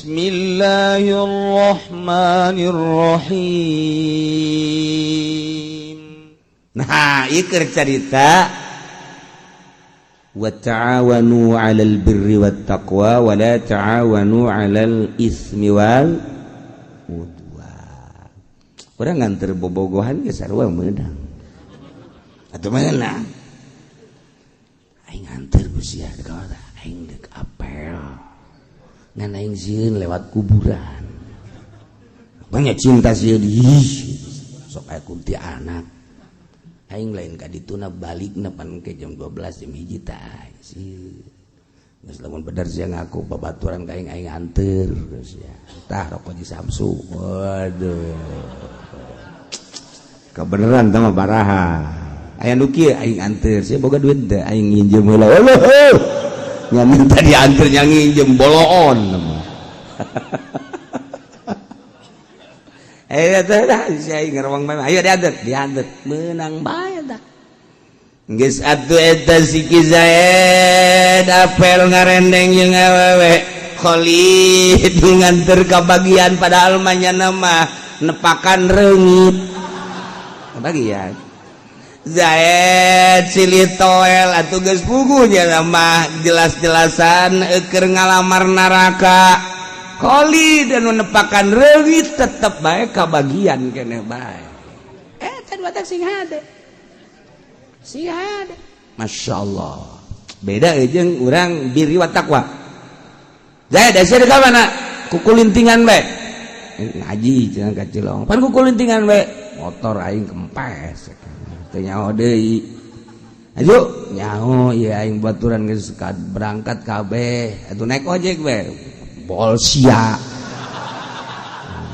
Bismillahirrahmanirrahim. Nah, ieu keur carita wa ta'awanu 'alal birri wat taqwa wa la ta'awanu 'alal ismi wal udwan. Urang nganter bobogohan ge sarua meunang. Atuh meunang. Aing nganter ku sia, aing deuk apel. Ngan aing sieun lewat kuburan. Banyak cinta sieun, ih sok aya kuntianak. Aing lain ka dituna balik pan ke jam 12 jam 1 tah sieun. Geus lamun bener sia ngaku babaturan ka aing, aing anter geus ya. Tah rokok di Samsu. Waduh. Kebeneran tah mah baraha. Aya nu kieu, aing anter sia boga duit teh, aing nginjem heula. Allah. Nya minta dianter nya nginjem boloon. Eh teh si aing ngerowong bae. Ayo dianter, dianter. Meunang bae tah. Geus atuh eta si Ki Zaid apel ngarendeng jeung awewe. Khalid nganter ka bagian, padahal mah nya mah nepakan reungit. Bagian. Zaid silih toel atuh geus puguh nya mah jelas-jelasan keur ngalamar neraka. Khalid anu nepakan reungit tetep bae kabagian keneh bae. Eh teh batak sing hade. Sing hade. Masya Allah. Beda jeung urang birri wa taqwa. Zaid sia ka mana? Kukulintingan bae. Ngaji cenah ka Cilong. Pan kukulintingan bae. Motor aing kempes. Teu nyaho deui. Ayo nyaho ieu aing baturan geus berangkat kabeh. Atuh naik ojek bae. Bol sia.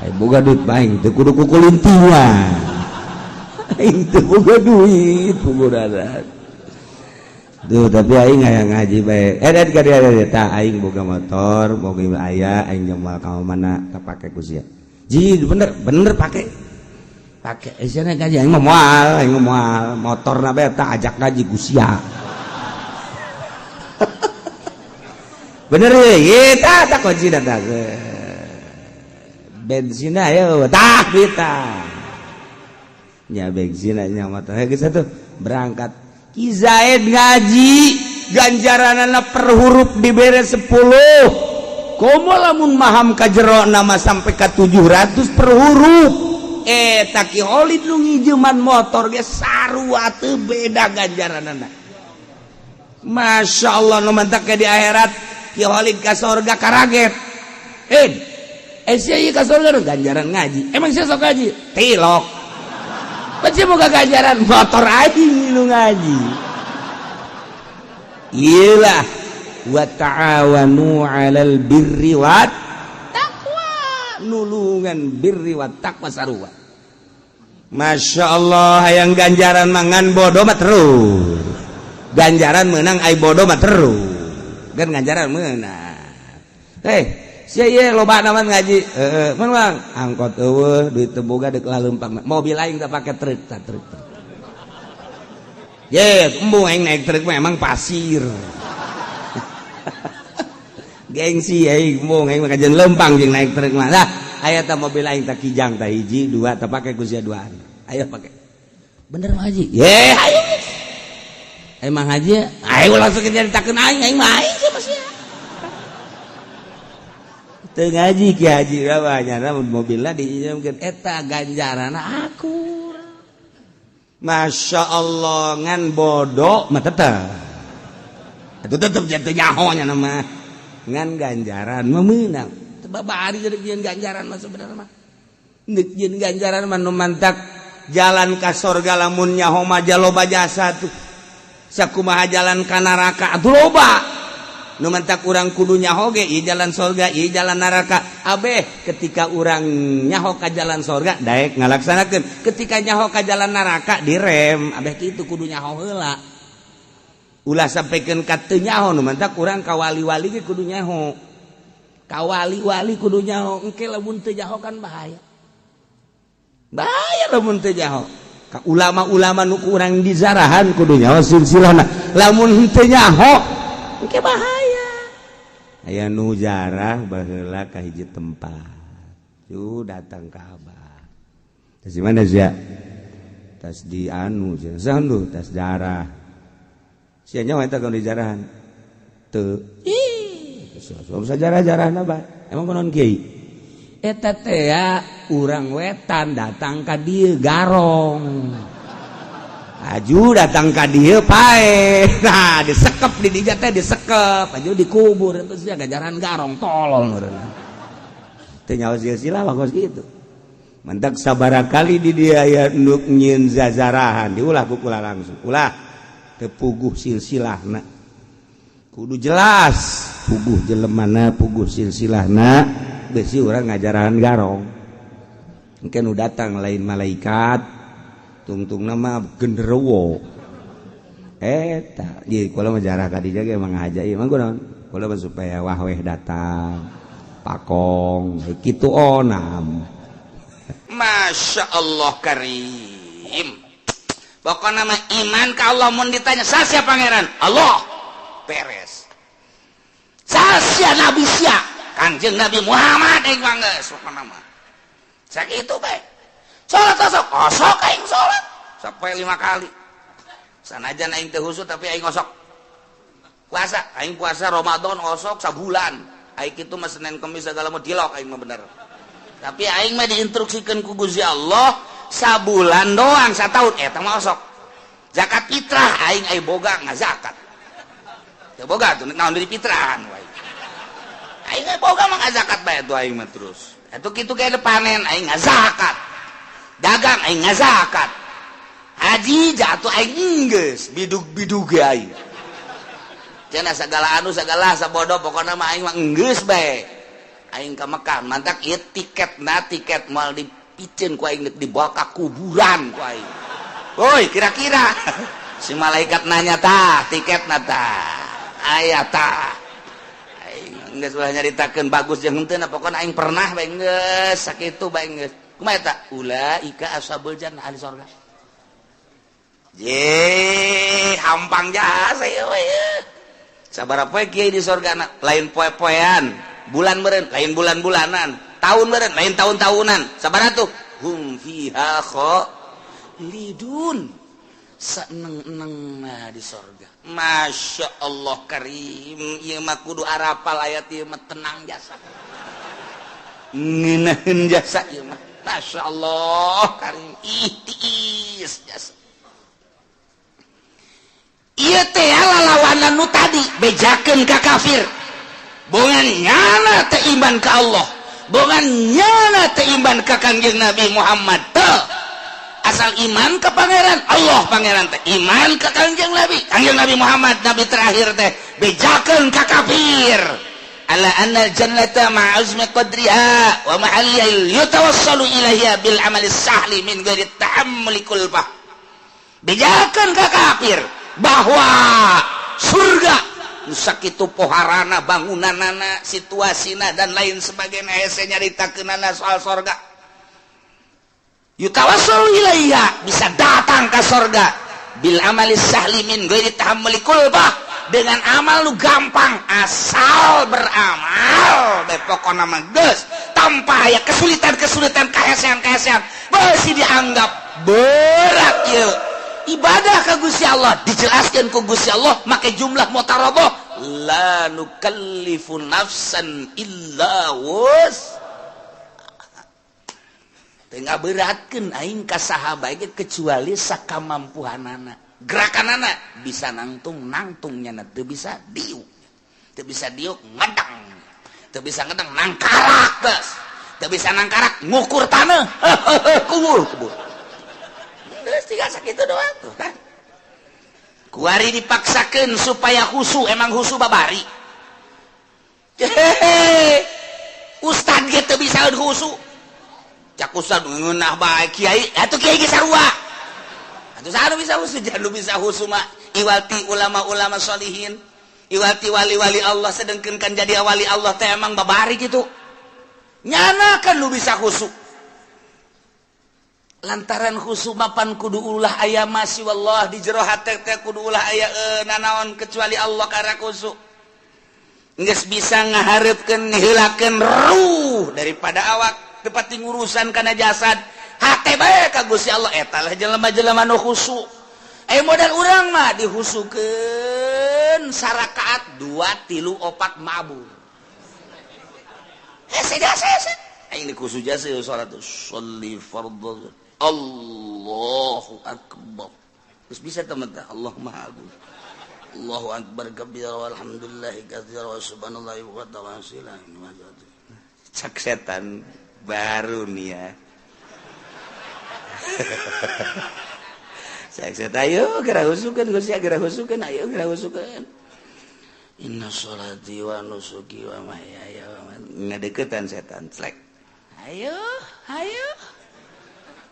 Aing boga duit bae teu kudu kukulintingan. Aing teu boga duit puguranan. Duh, tapi aing hayang ngaji bae. Eh, ka dieu tah aing boga motor, boga aya aing jeung ka mana kapake ku sia. Ji, bener bener pake. Pake eh sia ngaji aing mah moal, aing mah moal. Motorna bae tah ajak ngaji ku sia. Bener ya, tah tah kunci tah. Bensin ayo tah kita. Nya bensin nya motor geus atuh berangkat. Ki Zaid ngaji ganjaranana per huruf dibere 10. Komo lamun maham ka jero nama sampai ka 700 per huruf. Eh tak Ki Khalid nu ngijeman motor ge sarua teu beda ganjaranana. Masya Allah, nu mantak di akhirat Ki Khalid ka sorga karaget. Eh, eh sia ieu ka sorga ganjaran ngaji. Emang sia sok ngaji? Tilok. Pan sia boga ganjaran motor aing nu ngaji. Iyalah wa ta'awanu 'alal birri wat taqwa. Nulungan birri wat taqwa sarua. Masya Allah, hayang ganjaran mangan bodoh mah terus. Ganjaran menang ai bodoh mah terus. Kan ganjaran menang. Eh, sia ieu loba naman ngaji. Heeh, mun Bang, angkot eueuh, duit teu boga deuk laleumpang. Mobil aing teh pake truk tah truk. Ye, embung aing naik truk mah emang pasir. Gengsi aing embung aing mah kajian lempang jeung naik truk mah. Lah, aya tah mobil aing tah Kijang tah hiji, dua tah pake ku sia duaan. Ayo pake. Bener mah haji. Ye, ayo. Emang haji, ayo langsung nyaritakeun aing, aing mah aing sama sia. Teu ngaji Ki Haji berapa nyana mobilna diinjamkeun eta ganjaranna akur. Masya Allah, ngan bodoh mah tetep. Itu tetep jatuh nyaho nya mah. Ngan ganjaran mah meunang. Teu babari jadi jieun ganjaran mah sebenarnya mah. Deuk jieun ganjaran mah nu mantak jalan ka sorga lamun nyaho mah loba jasa tuh. Sakumaha jalan ka neraka atuh loba. Nu mantak urang kudu nyaho ge ieu jalan sorga, ieu jalan neraka. Abeh ketika urang nyaho ka jalan sorga daek ngalaksanakeun. Ketika nyaho ka jalan neraka direm, abeh kitu kudu nyaho heula. Ulah sampaikan ka teu nyaho, nu mantak urang ka wali-wali ge kudu nyaho. Ka wali-wali kudu nyaho, engke lamun teu nyaho kan bahaya. Bahaya lamun teu nyaho. Ka ulama-ulama nu ku urang dizarahan kudu nyaho silsilahna. Lamun teu nyaho engke bahaya. Aya nu jarah baheula ka hiji tempat. Yu datang ka Abah. Tas di mana sia? Tas di anu sia. Saha tas jarah. Sia nyawa eta kalau dijarahan. Teu. Ih, bisa jarah-jarahna bae. Emang kunaon kiai? Eta teh ya urang wetan datang ka dieu garong. Aju datang ka dieu pae. Nah, disekep di dinya teh disekep, aju dikubur itu sia gajaran garong tolol meureun. Teu nyaho silsilah mah kos kitu. Mantak sabaraha kali di dia aya nu nyieun zazarahan diulah ku kula langsung. Ulah teu puguh silsilahna. Kudu jelas puguh jelemana, puguh silsilahna, besi urang ngajarahan garong. Mungkin nu datang lain malaikat, tungtung nama genderuwo. Eta di kula mah jarah ka dinya ge emang ngahaja ieu mah kunaon? Kula mah supaya wahweh datang, pakong, kitu onam. Masya Allah Karim. Pokoknya nama iman ka Allah, mun ditanya saha pangeran Allah, beres. Saha nabi sia? Kanjeng Nabi Muhammad aing mah geus pokokna mah. Sakitu bae. Salat osok, osok aing salat sampai 5 kali. Sanajan aing teu khusyuk tapi aing osok. Puasa, aing puasa Ramadan osok sabulan. Aing kitu mah Senin Kemis segala mah dilok aing mah bener. Tapi aing mah diinstruksikan ku Gusti Allah sabulan doang satahun eta mah osok. Zakat fitrah aing aing boga ngazakat. Teu boga tuh naon dari fitrahan wae. Aing mah boga mah ngazakat bae tuh aing mah terus. Atuh kitu kayak panen aing ngazakat. Dagang aing ngazakat. Haji jatuh aing geus bidug-bidug ge aing. Cenah segala anu segala sabodo pokona mah aing mah geus bae. Aing ka Mekah mantak ieu tiketna tiket moal dipiceun ku aing dibawa ka kuburan ku aing. Woi, kira-kira si malaikat nanya tah tiketna tah. Aya tah. Aing geus ulah nyaritakeun bagus jeung henteu pokona aing pernah bae geus sakitu bae geus. Kumaha eta? Ulaika ashabul jannah, ahli sorga. Ye, hampang jasa ieu we. Sabaraha poe kiai di sorga na? Lain poe-poean, bulan meureun, lain bulan-bulanan, tahun meureun, lain tahun-tahunan. Sabaraha tuh? Hum fiha khalidun. Saeneng-eneng nah di sorga. Masya Allah Karim, ieu mah kudu arapal ayat ieu mah tenang jasa. Ngeunaheun jasa ieu mah. Masya Allah Karim, ih tiis jasa. Ieu teh lalawanan nu tadi bejakeun ka kafir. Bongan nyana teu iman ka Allah, bongan nyana teu iman ka Kangjeng Nabi Muhammad teu. Asal iman ke pangeran Allah, pangeran teh iman ke Kangjeng Nabi, Kangjeng Nabi Muhammad nabi terakhir teh bejakeun ka kafir. Ala anna jannata ma'azmi qadriha wa mahalliha yatawassalu ilaiha bil amali sahli min ghairi tahammuli kulfah. Bejakeun ka kafir bahwa surga sakitu poharana, bangunanana, situasina dan lain sebagainya, hese nyaritakeunana soal sorga. Yutawassalu ilaiha, bisa datang ke sorga, bil amali sahli min ghairi tahammuli kulfah, dengan amal lu gampang, asal beramal bae pokona mah geus tanpa aya kesulitan-kesulitan, kahesean-kahesean beusi dianggap berat ieu ibadah ka Gusti Allah. Dijelaskan ku Gusti Allah make jumlah mutaraboh, la nukallifu nafsan illa wus. Teu ngaberatkeun aing ka saha bae kecuali sakamampuhanana. Gerakanana bisa nangtung nangtung, nyana teu bisa diuk, teu bisa diuk ngedang, teu bisa ngedang nangkarak geus, teu bisa nangkarak ngukur tanah, kubur kubur. Geus tinggal sakitu doang tuh kan. Kuari dipaksakeun supaya khusu, emang khusu babari. Hehehe, ustad ge teu bisa khusu. Cak ustad ngeunah bae kiai, atuh kiai ge sarua. Atuh saha nu bisa khusu? Jangan nu bisa khusu mah iwati ulama-ulama solihin, iwati wali-wali Allah, sedengkeun kan jadi wali Allah teh emang babari gitu. Nyana kan nu bisa khusu. Lantaran khusu mapan kudu ulah aya masih wallah di jero hate teh kudu ulah aya nanaon kecuali Allah karena khusu. Geus bisa ngahareupeun ngeheulakeun ruh daripada awak teu pati ngurusan kana jasad. Hate bae ka Gusti Allah, eta lah jelema-jelema nu khusyuk. Eh, modal urang mah dihusukeun sarakaat 2 3 4 mabur. Hese jasa hese. Aing dikhusu jasa salat sholli fardhu. Allahu akbar. Terus bisa teman Allah Maha Agung. Allahu akbar kabira walhamdulillahi katsira wa subhanallahi wa ta'ala. Cak setan baru nih ya. Cak setan ayo geura husukeun Gusti, geura husukeun, ayo geura husukeun. Inna sholati wa nusuki wa mahyaya wa mamati. Ngadeukeutan setan slek. Ayo, ayo.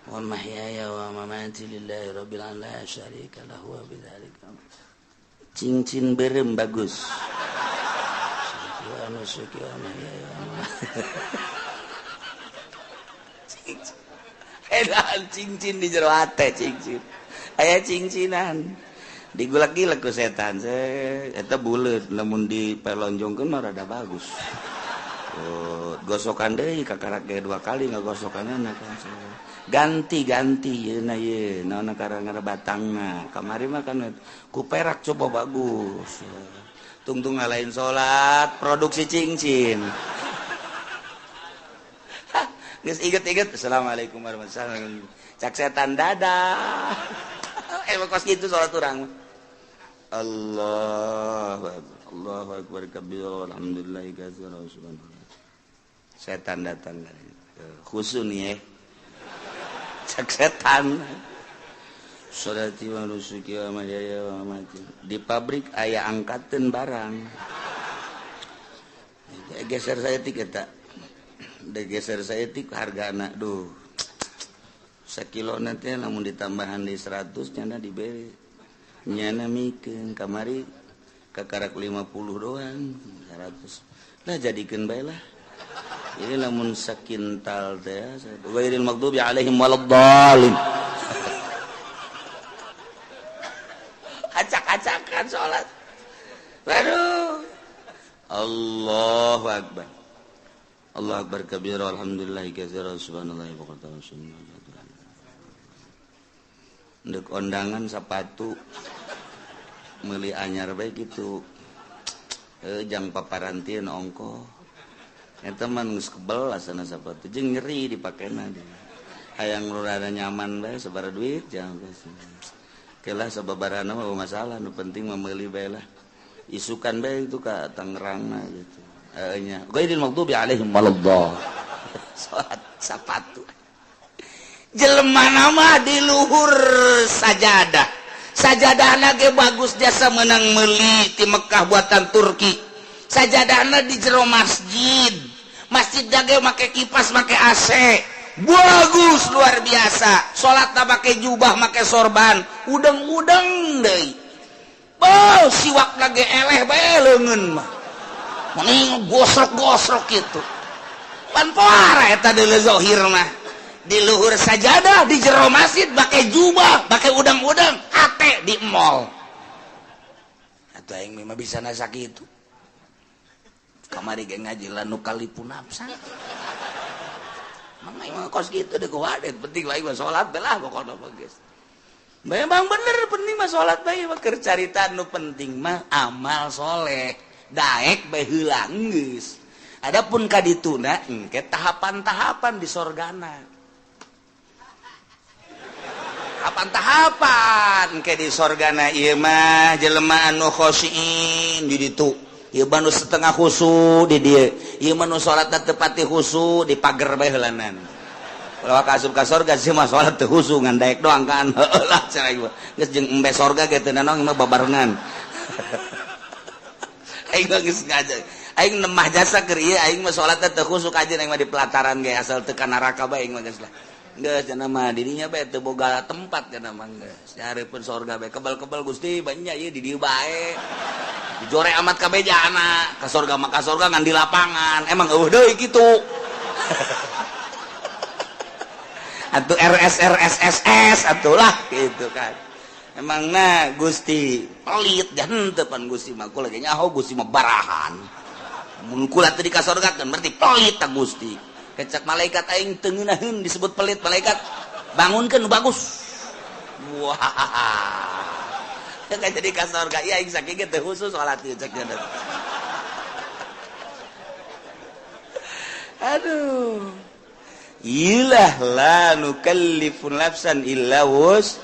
Wa mahyaya wa mamati lillahi rabbil alamin la syarika lahu wa bidzalika. Cincin berem bagus. Cincin di jero hate cincin. Aya cincinan. Digulak-gilek ku setan. Eta buleut lamun dipelonjongkeun mah rada bagus. Oh, gosokan deui kakarak ge 2 kali ngagosokanna kan. Ganti-ganti yeuna ye naon karang batangna. Kamari mah kan ku perak coba bagus. Tungtung ngalain salat produksi cincin. Geus inget-inget assalamualaikum warahmatullahi wabarakatuh. Cak setan dadah. Emang kos kitu salat urang. Allahu akbar. Allahu akbar kabira walhamdulillahi katsira wa subhanallah. Setan datang khusu nih ya. Cak setan. Sholati wa nusuki wa mahyaya wa mamati. Di pabrik aya angkateun barang. Geser saya tik eta. Geser saya tik hargana duh. Sakilo nanti lamun ditambahan di 100 nyana diberi. Nyana mikeun kamari kakarak 50 doang 100. Lah jadikeun bae lah. Ini lamun sakintal teh ghairil maghdubi alaihim waladdallin. Acak-acakan salat. Waduh. Allahu akbar. Allahu akbar kabira alhamdulillah katsira subhanallahi wa bihamdihi. Ndek ondangan sapatu meuli anyar bae kitu. Jang paparantieun ongkoh. Eta mah geus kebel asana sapatu jeung nyeri dipakena hayang rada nyaman bae sabaraha duit jangan kelah sababarana mah masalah nu penting mah meuli bae lah isukan bae itu ka Tangerangna gitu heuh nya ghairil maghdubi alaihim waladdallin. Salat sapatu jelema nama di luhur sajadah, sajadahna ge bagus jasa menang meuli ti Mekah buatan Turki. Sajadahna di jero masjid, masjid dage make kipas make AC bagus luar biasa. Salat make jubah make sorban udeng-udeng deui. Bau siwak lagi eleh bae leungeun mah mending gosrok-gosrok kitu. Pan poara eta deuleu zahir mah di luhur sajadah di jero masjid make jubah make udeng-udeng hate di mall. Atuh aing mah bisa nasa kitu. Kamari ge ngaji la nukalipu nafsa. Mang mah kos kitu deui wadet penting lain mah salat belah pokona mah geus. Memang bener penting mah salat bae mah keur carita nu penting mah amal soleh. Daek bae heula geus. Adapun ka dituna engke tahapan-tahapan di sorgana. Tahapan-tahapan engke di sorgana ieu mah jelema anu khosyin di ditu. Ieu mah nu setengah khusu di dieu. Ieu mah nu salatna teu pati khusu di pager bae heulanan. Ulah ka asup ka sorga sih mah salat teu khusu ngan daek doang kan. Heueuh lah cenah ieu. Geus jeung embe sorga ge teu nanaon mah babarengan. Aing mah geus ngaja. Aing nemah jasa keur ieu aing mah salatna teu khusu kajeun aing mah di pelataran ge asal teu ka neraka bae aing mah geus lah. Geus cenah mah dirinya bae teu boga tempat cenah mah geus. Nyareupeun sorga bae kebal-kebal Gusti banyak ieu di dieu bae. Dijore amat kabeh jana ka sorga mah ka sorga ngan di lapangan emang eueuh deui kitu. Atuh RS RS SS atuh lah gitu kan. Emangna Gusti pelit jangan teu pan Gusti mah kula ge nyaho Gusti mah barahan. Mun kula teu dikasorgakeun berarti pelit ta Gusti. Kecak malaikat, aing teu ngeunaheun disebut pelit. Malaikat, bangunkeun nu bagus. Wah, kan jadi ka sorga. Iya, aing sakieu teu khusus salat ieu, cek. Aduh, ilah, la nukallifu nafsan illa wus.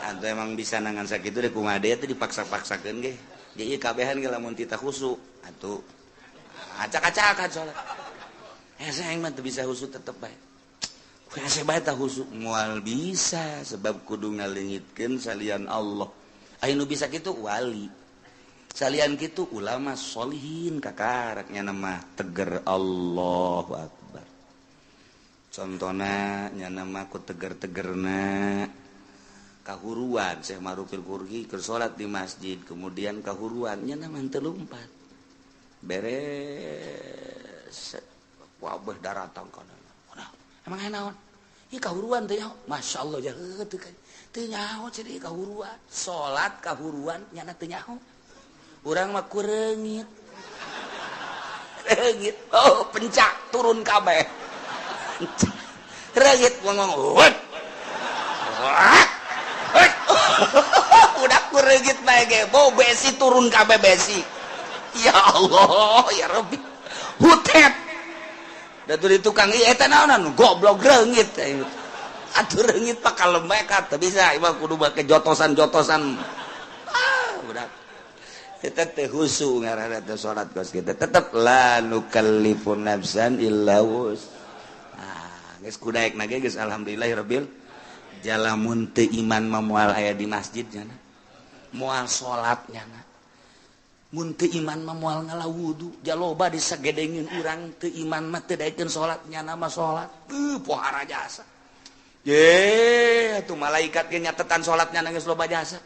Atau emang bisa nangan sakitu deh, kumaha deui teh, dipaksa-paksakeun ge. Jadi kabehan ge lamun tita khusu atuh acak-acakan salat. Hese aing mah teu bisa khusu, tetep bae. Hese bae tah khusu, moal bisa, sebab kudu ngaleungitkeun salian Allah. Aya nu bisa kitu wali. Salian kitu ulama solihin, kakaraknya nama teger. Allahu Akbar. Contohna nya nama ku teger-tegerna kahuruan Syekh Ma'rufil Karkhi keur salat di masjid, kemudian kahuruan nya nama teu lumpat, beres wabah daratang kana. Emang aya naon? Ieu kahuruan teh nyaho. Masya Allah, ya teu teu nyaho ciri kahuruan. Salat kahuruan nyana teu nyaho. Urang mah ku reungit. Reungit. Oh, pencak turun kabeh. Reungit ngomong. Wut. Wah. Udah ku reungit bae ge, bau besi turun kabeh besi. Ya Allah, ya Rabbi. Hutet. Da di tukang ieu eta naonan, goblok, reungit. Atuh reungit pak kalem bae teu bisa, ieu kudu make jotosan-jotosan. Ah, budak. Eta teh khusu ngaranna teh salat kos kitu. Tetep la nukallifu nafsan illa wus. Ah, geus kudaek na ge geus alhamdulillahirabbil. Jalamun teu iman mah moal aya di masjid nyana. Moal salat nyana. Mun teu iman mah moal ngala wudu. Jaloba disagedengin urang teu iman mah teu daekeun salat, nyana mah salat. Teu pohara jasa. Ye, atuh malaikat ge nyatetan salatnya geus loba jasa.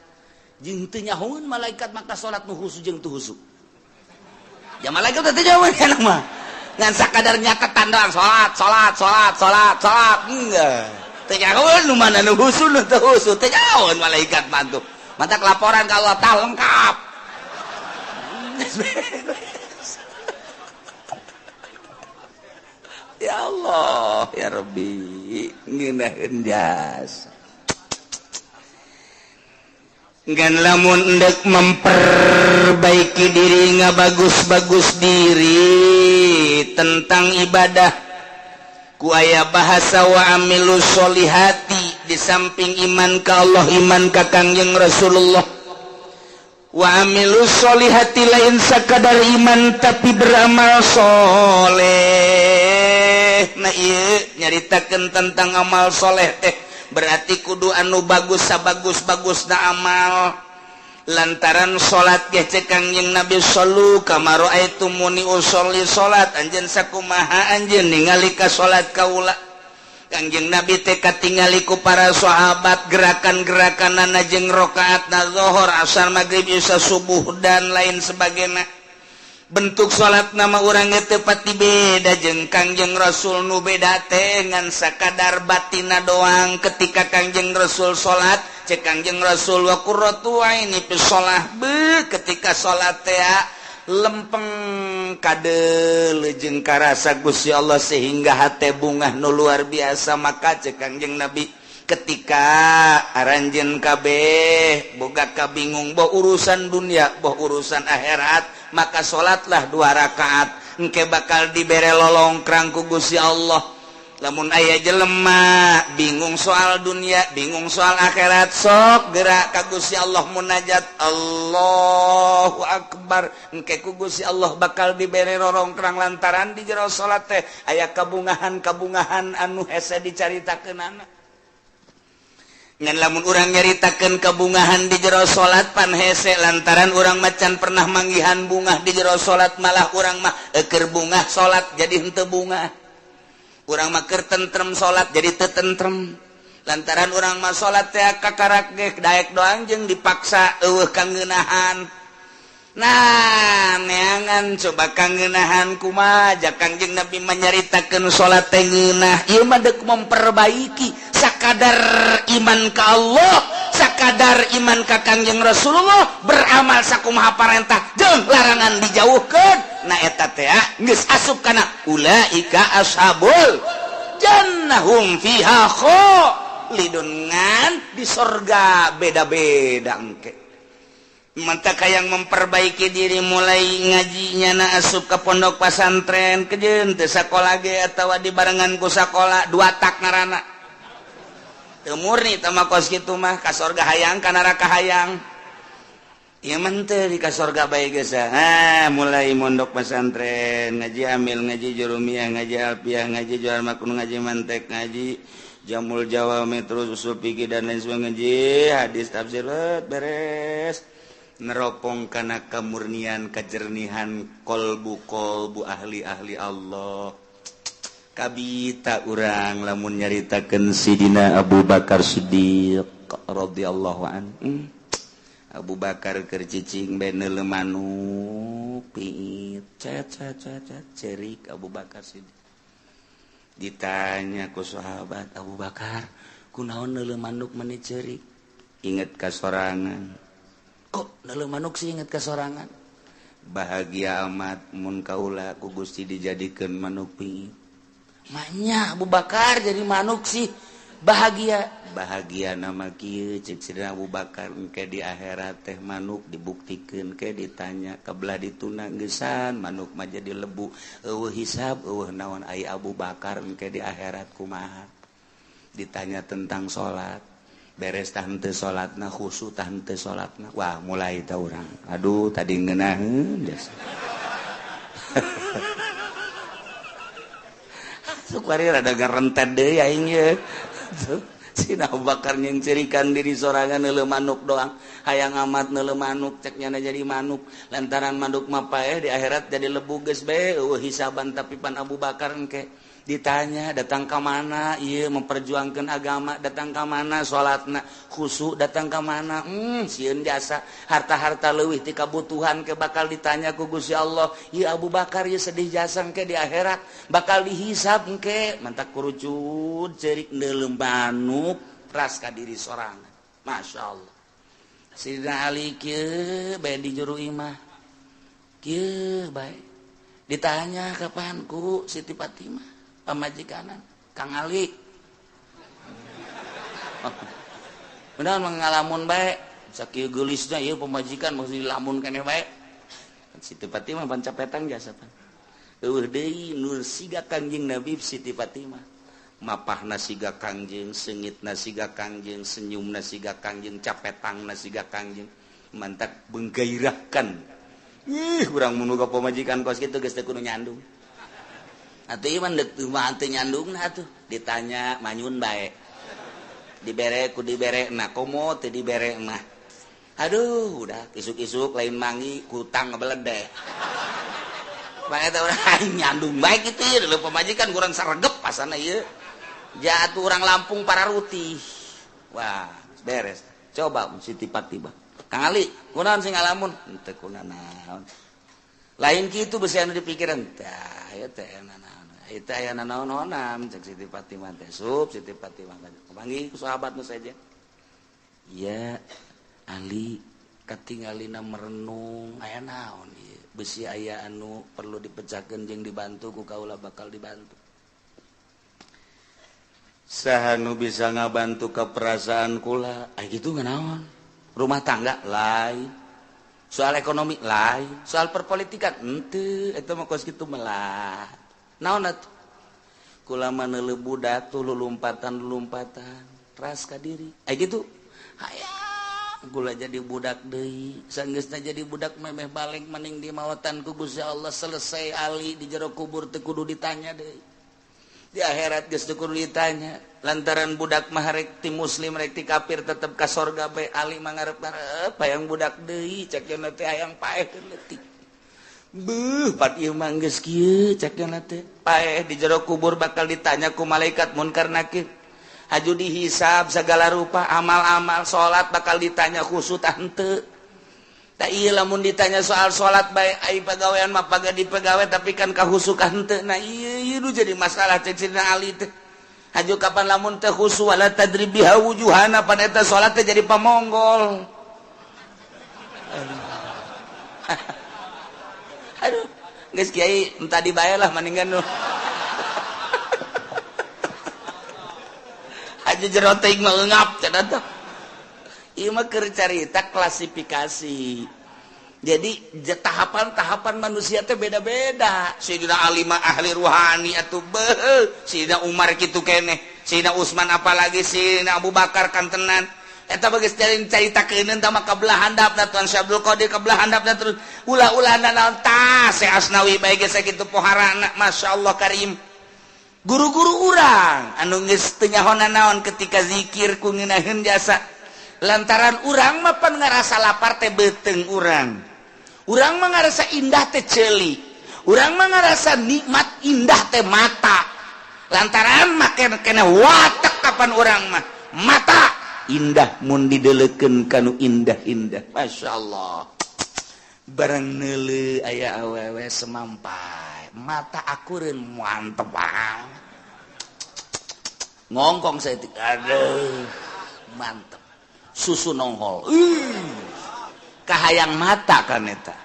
Jeung teu nyahoeun malaikat maka salat nu khusu jeung teu khusu. Ya malaikat teh teu nyahoeun mah. Ngan sakadar nyatetan doang salat, salat, salat, salat, salat. Enggak. Teu nyahoeun nu mana nu khusu nu teu khusu, teu nyahoeun malaikat mantu. Mantak laporan ka Allah tah lengkap. Ya Allah, ya Rabbi, ngeunaheun jasa. Ngan lamun endek memperbaiki diri, ngabagus-bagus diri tentang ibadah, ku aya bahasa wa amilu sholihati. Di samping iman ka Allah, iman ka Kangjeng Rasulullah, wa amilu sholihati, lain sakadar iman tapi beramal soleh. Nah, ieu nyaritakeun tentang amal soleh teh berarti kudu anu bagus, sabagus-bagus na amal, lantaran salat ge cek Kangjeng Nabi, shollu kama raaitumuni usolli, salat anjeun sakumaha anjeun ningali ka salat kaula. Kangjeng Nabi teh katingali ku para sahabat gerakan-gerakanana jeung rakaatna zuhur, asar, maghrib, isya, subuh, dan lain sebagainya. Bentuk salat nama urang teu pati beda jeung Kangjeng Rasul. Nu beda teh ngan sakadar batina doang. Ketika Kangjeng Rasul salat, cek Kangjeng Rasul, wa qurratu aini fi shalah, be ketika salat teh lempeng kade jeung karasa Gusti Allah sehingga hate bungah nu luar biasa. Maka cek Kangjeng Nabi, ketika aranjeun kabeh boga kabingung, boh urusan dunia, boh urusan akhirat, maka salatlah dua rakaat, engke bakal dibere lolongkrang ku Gusti Allah. Lamun aya jelema bingung soal dunia, bingung soal akhirat, sok gerak ka Gusti Allah, munajat, Allahu Akbar, engke ku Gusti Allah bakal dibere rorongkrang, lantaran di jero salat teh aya kabungahan-kabungahan anu hese dicaritakeunana. Ngan lamun urang nyaritakeun kabungahan di jero salat pan hese, lantaran urang macan pernah manggihan bungah di jero salat. Malah urang mah eker bungah salat jadi henteu bungah, urang mah keur tentrem salat jadi teu tentrem, lantaran urang mah salat teh kakarak ge daek doang jeung dipaksa, eueuh kangeunahan. Nah, neangan coba kangeunahan kumaha. Ja Kangjeng Nabi menyaritakeun salat teh ngeunah. Ieu mah deuk memperbaiki sakadar iman ka Allah, sakadar iman ka Kangjeng Rasulullah, beramal sakumaha parentah jeung larangan dijauhkeun. Na eta teh geus asup kana ulaika ashabul jannah hum fiha khalidun, ngan di sorga beda-beda engke. Mantap yang memperbaiki diri, mulai ngajinya na asup ke pondok pesantren, kejen teu sakola ge atawa dibarengan ku sakola, dua tak ngarana teu murni teh mah. Kos kitu mah ka sorga hayang, ka neraka hayang. Ieu mah teu di ka sorga bae geus. Ah, mulai mondok pesantren, ngaji amil, ngaji jurumiyah, ngaji alfiah, ngaji jual makun, ngaji mantek, ngaji jamul jawami, terus usul fikih dan lain sebagainya, ngaji hadis, tafsir, beres, neropong karena kemurnian, kejernihan kolbu kolbu ahli-ahli Allah. Kabita urang lamun nyaritakeun Sidina Abu Bakar Siddiq radhiyallahu an. Abu Bakar keur cicing bae neuleu manuk piit, cet cet cet cet, cerik Abu Bakar Siddiq. Ditanya ku sahabat, "Abu Bakar, kunaon neuleu manuk meni cerik?" "Inget ka sorangan." "Kok neuleu manuk sih inget ka sorangan?" "Bahagia amat mun kaula ku Gusti dijadikeun manuk piit." "Maknya Abu Bakar jadi manuk sih bahagia?" "Bahagia nama kieu," cek Sidina Abu Bakar, "engke di akhirat teh manuk dibuktikeun ke ditanya kebelah dituna geusan manuk mah jadi lebu, eueuh hisab, eueuh naon. Ai Abu Bakar engke di akhirat kumaha? Ditanya tentang salat, beres tah henteu salatna, khusyuk tah henteu salatna?" Wah, mulai tah urang, aduh, tadi ngeunaheun jasa. Sok bari rada ngarentet deui aing ye. Sina Abu Bakar nyengcerikan diri sorangan, neuleu manuk doang, hayang amat neuleu manuk, cek nyana jadi manuk lantaran manuk mah paeh, di akhirat jadi lebu geus bae, eueuh hisaban. Tapi pan Abu Bakar engke ditanya, datang ke mana ieu memperjuangkan agama, datang ke mana salatna khusyuk, datang ke mana, sieun jasa harta-harta leuwih ti kabutuhan, ke bakal ditanya ku Gusti Allah. Ieu Abu Bakar ieu sedih jasa, engke di akhirat bakal dihisab engke. Mantak kurucut cerik neuleu manuk, ras ka diri sorangan. Masya Allah. Sidina Ali kieu bae di juru imah, kieu bae, ditanya kapan ku Siti Fatimah pamajikanan, "Kang Ali, benar mengalamun bae sakieu geulisna ieu pamajikan, mesti dilamun keneh bae?" Siti Fatimah pan capetan jasa, pan eueuh deui nur siga Kangjeng Nabi. Siti Fatimah mapahna siga Kangjeng, seungitna siga Kangjeng, senyumna siga Kangjeng, capetangna siga Kangjeng, mantak menggairahkan. Ih, urang mun boga pamajikan kos kitu geus teu kudu nyandung atuh. Ieu mah deuk mah teu nyandungna atuh. Ditanya manyun bae, dibere ku dibere na, komo teu dibere mah aduh, udah isuk-isuk lain mangi kutang ngebeledek bae teh. Urang nyandung bae kitu ieu pamajikan kurang saregep pasana ieu jatuh orang Lampung para rutih. Wah, beres. Coba Siti Fatimah, "Kang Ali, kunaon sing ngalamun?" "Henteu kunanaon." "Lain kitu, besi anu dipikiran tah ieu teh naon ieu teh, aya nanaon-naonan," cek Siti Fatimah teh. Sup Siti Fatimah panggih ku sahabat nu saja, "Ya Ali, katingalina merenung, aya naon ieu? Besi aya anu perlu dipecahkeun jeung dibantu ku kaula, bakal dibantu." "Saha nu bisa ngabantu ke perasaan kula?" "Ah, gitu naon? Rumah tangga lain, soal ekonomi lain, soal perpolitikan ente, itu mah kos kitu melah. Naon atuh?" "Kula mah neuleu budak tuh lulumpatan lulumpatan, ras ka diri. Ah, gitu, hayang kula jadi budak deui. Sanggeusna jadi budak memeh balik maning di mawatan ku Gusti Allah, selesai Ali di jero kubur, teu kudu ditanya deui di akhirat, geus teu kudu ditanya lantaran budak mah rek ti muslim rek ti kafir tetep ka sorga bae. Ali mah ngarep-ngarep hayang budak deui, cek cenah teh, hayang paeh leutik. Beuh, pat ieu mah geus kieu," cek cenah teh, "paeh di jero kubur bakal ditanya ku malaikat munkar nakir, haju dihisab segala rupa amal-amal, salat bakal ditanya khusyuk tah henteu. Tak iya lamun ditanya soal salat bae, ai pagawean mah paga di pegawai, tapi kan kahusukan henteu. Nah, iya iya nu jadi masalah," cek Sidina Ali teh. "Haju kapan lamun teh khusyuk, wala tadrib biha wujuhana, pan eta salat teh jadi pamonggol." Aduh, aduh. Geus kiai entah dibayar lah mendingan nu. Aja jero teuing mah eungap cenah teh. Ieu mah keur carita klasifikasi. Jadi tahapan-tahapan manusia teh beda-beda. Sayyidina Ali mah ahli ruhani atuh beuh, Sayyidina Umar kitu keneh, Sayyidina Utsman apalagi Sayyidina Abu Bakar kantenan. Eta bagus carita keuneun tah mah kabelah handapna Tuan Syekh Abdul Qadir kabelah handapna terus ulah-ulah naon tah Syekh Asnawi bae geus sakitu poharana masyaallah karim. Guru-guru urang anu geus teu nyaho naon ketika zikir ku ngeunaheun jasa. Lantaran urang mah pan ngarasa lapar teh beuteung urang. Urang mah ngarasa indah teh ceuli. Urang mah ngarasa nikmat indah teh mata. Lantaran make kena watek kapan urang mah mata indah mun didelekeun kanu indah-indah. Masya Allah. Barang neuleu aya awewe semampai, mata akureun mantep banget. Ngongkong saya, aduh, mantep. Susu nongol. Kahayang mata kan eta.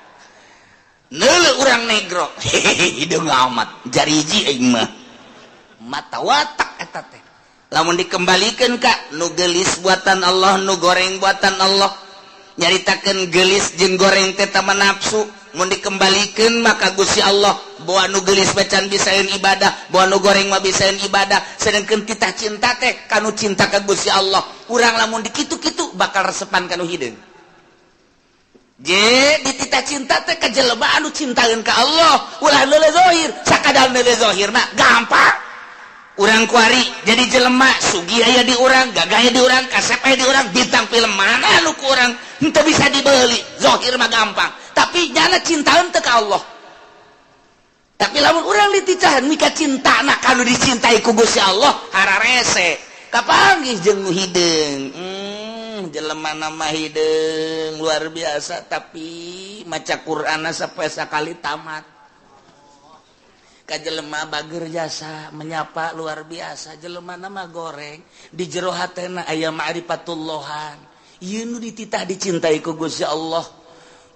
Neuleu urang negro, hideung amat, jariji aing mah. Mata watak eta teh. Lamun dikembalikan ka nu gelis buatan Allah, nu goreng buatan Allah, nyaritakeun gelis jeung goreng teh tama nafsu. Mun dikembalikan maka Gusti Allah bawa nu gelis bacan bisaeun ibadah, bawa nu goreng mah bisaeun ibadah, sedangkeun titah cinta teh kanu cinta ka Gusti Allah. Urang lamun dikitu-kitu bakal resepan kanu hideung. Je dititah cinta teh ka jelema anu cintaeun ka Allah, ulah neuleu zahir, sakadar neuleu zahir mah gampang. Urang kuari jadi jelema sugih aya di urang, gagah aya di urang, kasep aya di urang, bintang film mana nu ku urang henteu bisa dibeli, zahir mah gampang. Tapi nyana cintaeun teu ka Allah. Tapi lamun urang dititahan mika cintana kanu dicintai ku Gusti Allah, hararese. Kapanggih jeung nu hideung. Jelema nama hideung luar biasa tapi maca Qur'an sampai sakali tamat. Ka jelema bager jasa menyapa luar biasa, jelema nama goreng di jero hatena aya ma'rifatullahan. Ieu nu dititah dicintai ku Gusti Allah.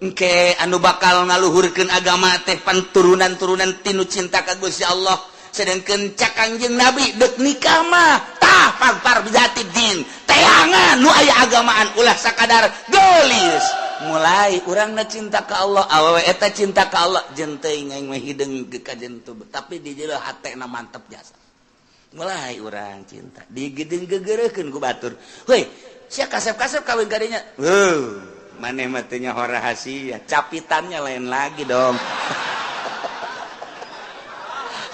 Engke anu bakal ngaluhurkeun agama teh pan turunan-turunan tinu cinta ka Gusti Allah. Sedangkeun cak Kangjeng Nabi deuk nikah mah tah fadzfar bizatid din. Teangan nu aya agamaan ulah sakadar geulis. Mulai urangna cinta ka Allah, awewe eta cinta ka Allah, jeung teuing aing mah hideung ka jentu, tapi di jero hatena mantep jasa. Mulai urang cinta, digedeng gegereukeun ku batur. Heuy, sia kasep-kasep kawin ka dinya. Heuh, maneh mah teu nyaho rahasia, capitannya lain lagi dong.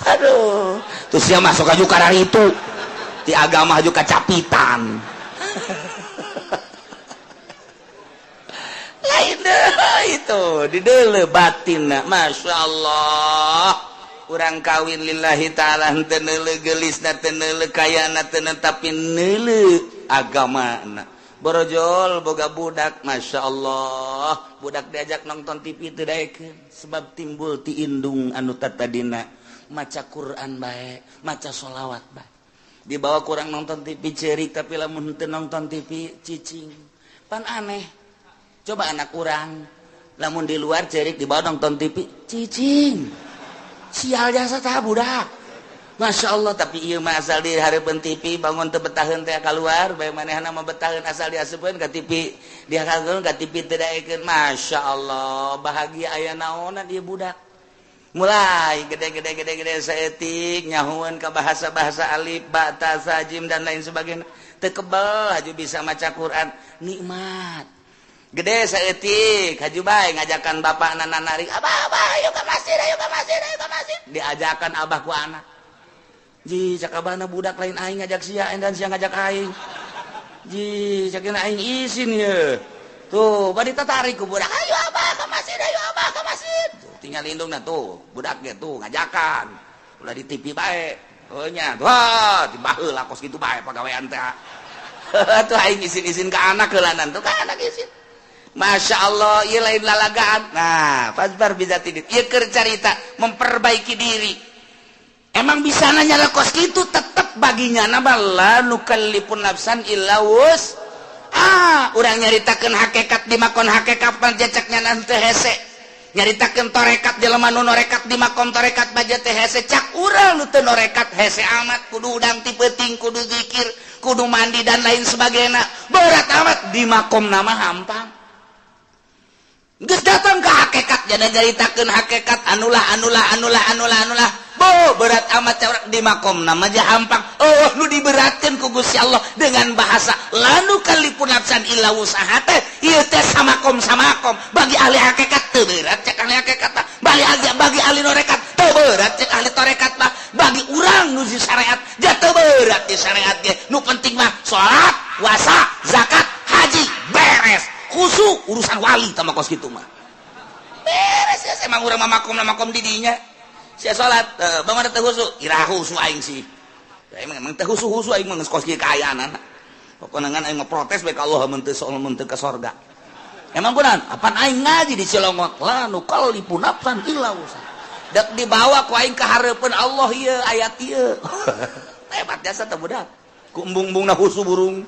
Aduh, terus sia masuk aju kararitu. Di agama aju kacapitan. Lain itu di deuleu batinna, Masya Allah. Urang kawin lillahi ta'ala henteu neuleu geulisna, teu neuleu kayana, teu tapi neuleu agamana. Borojol boga budak, Masya Allah. Budak diajak nonton TV teu daekeun sebab timbul ti indung anu tatadina maca Quran bae, maca sholawat bae. Dibawa kurang nonton TV cerik, tapi lamun henteu nonton TV cicing. Pan aneh. Coba anak urang lamun di luar cerik, dibawa nonton TV cicing. Sial jasa tah budak. Masya Allah, tapi ieu mah asal di hareupeun TV bangun teu betaheun teh keluar bae, manehna mah betaheun asal diasupkeun ka TV, dihakeun ka TV teu daekeun. Masya Allah, bahagia aya naonan ieu budak. Mulai gede-gede gede-gede saeutik nyahueun ka bahasa-bahasa alif ba ta sa jim dan lain sebagainya. Teu kebel haju bisa maca Quran, nikmat. Gede saeutik haju bae ngajakan bapakna narik, "Abah, abah, ayo ke masjid, ayo ke masjid, ayo ke masjid." Diajakan abah ku anak. Ji, cak abahna budak lain aing ngajak sia dan sia ngajak aing. Ji, cak aing isin ye. Tuh, bari tatarik ku budak, "Ayo abah ke masjid, ayo abah ke masjid." Tuh, tinggal indungna tuh, budak ge tuh ngajakan. Ulah di TV bae. Oh nya, wah, di baheula kos kitu bae pagawean teh. Tuh aing isin-isin ka anak heulanan tuh ka anak isin. Masya Allah, ieu lain lalagaan. Nah, fadzfar bizatid. Ieu keur carita memperbaiki diri. Emang bisa nanya lah kos kitu tetep baginya nama la nukallifun nafsan illa wus. Ah, urang nyaritakeun hakikat di makon hakikat panjacaknya nanti hese. Nyaritakeun torekat, jelema nu norekat di makom torekat baja teh hese. Cak urang nu teu norekat hese amat, kudu udang ti peuting, kudu zikir, kudu mandi, dan lain sebagainya, berat amat. Di makom nama hampang. Geus datang ke hakikat, jadi nyaritakeun hakikat anulah, anulah, anulah, anulah, anulah, bo berat amat. Cak di makom nama aja hampang. Oh, nu diberatkeun ku Gusti Allah dengan bahasa la nukallifu nafsan illa wus'aha teh ieu teh samakom samakom. Bagi ahli hakikat teu berat cek ahli hakikat mah, bagi ahli norekat teu berat cek ahli torekat mah. Bagi urang nu di syariat ja teu berat di syariat ge. Nu penting mah salat, puasa, zakat, haji, beres. Khusyuk urusan wali tama kos kitu mah beres ya. Emang urang mah makom makom di dinya sia salat bangun teu khusyuk, iraha khusyuk aing sih? Ya, emang emang teu khusyuk khusyuk aing mah, geus kos kieu kaayaan. Pokokna ngan aing mah protes bae ka Allah mun teu mun teu ka sorga. Emang kunaon? Apan aing ngaji di Cilongok, la nukallifu nafsan illa wus'aha. Dek dibawa ku aing ka hareupeun Allah ieu ayat ieu. Hebat jasa teh budak ku embung-embungna khusyuk burung.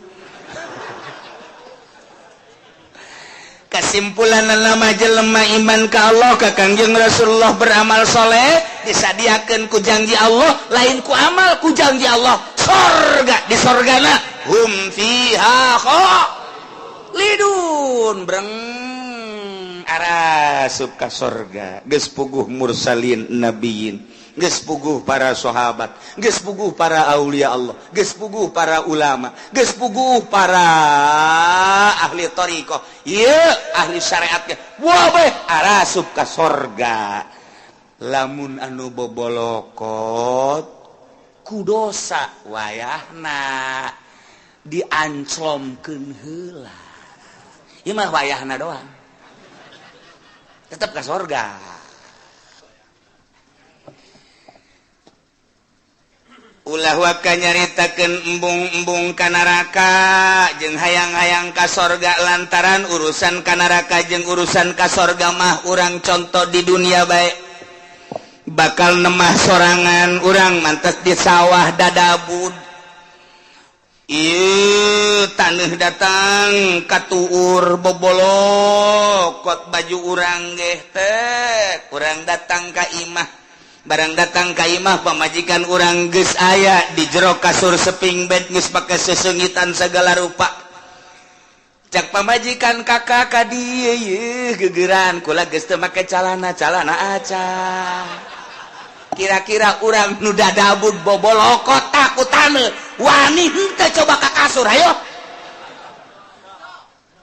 Kesimpulan nama, jelema iman ka Allah, ka Kangjeng Rasulullah, beramal soleh, disadiakan ku janji Allah, lain ku amal, ku janji Allah sorga. Di sorgana hum fiha khalidun. Breng arasup ka sorga. Geus puguh mursalin, nabiyin, geus puguh para sahabat, geus puguh para aulia Allah, geus puguh para ulama, geus puguh para ahli thariqah, ieu ahli syariat ge, wah bae arasup ka sorga. Lamun anu bobolokot ku dosa, wayahna dianclomkeun heula. Ieu mah wayahna doang, tetep ka sorga. Ulah waka nyaritakeun embung-embung ka neraka jeung hayang-hayang ka sorga, lantaran urusan ka neraka jeung urusan ka sorga mah urang contoh di dunia bae, bakal nemah sorangan. Urang mantes di sawah dadabud. Ieu taneuh datang katuur, bobolokot baju urang geh teh. Urang datang ka imah. Barang datang ka imah, pamajikan urang geus aya di jero kasur seping bed, geus pake sesengitan segala rupa. Cak pamajikan, "Kakak, ka dieu yeuh gegeran kula geus teu make calana, calana aca." Kira-kira urang nu dadabud bobolokot ku taneuh wani henteu coba ka kasur? Hayo,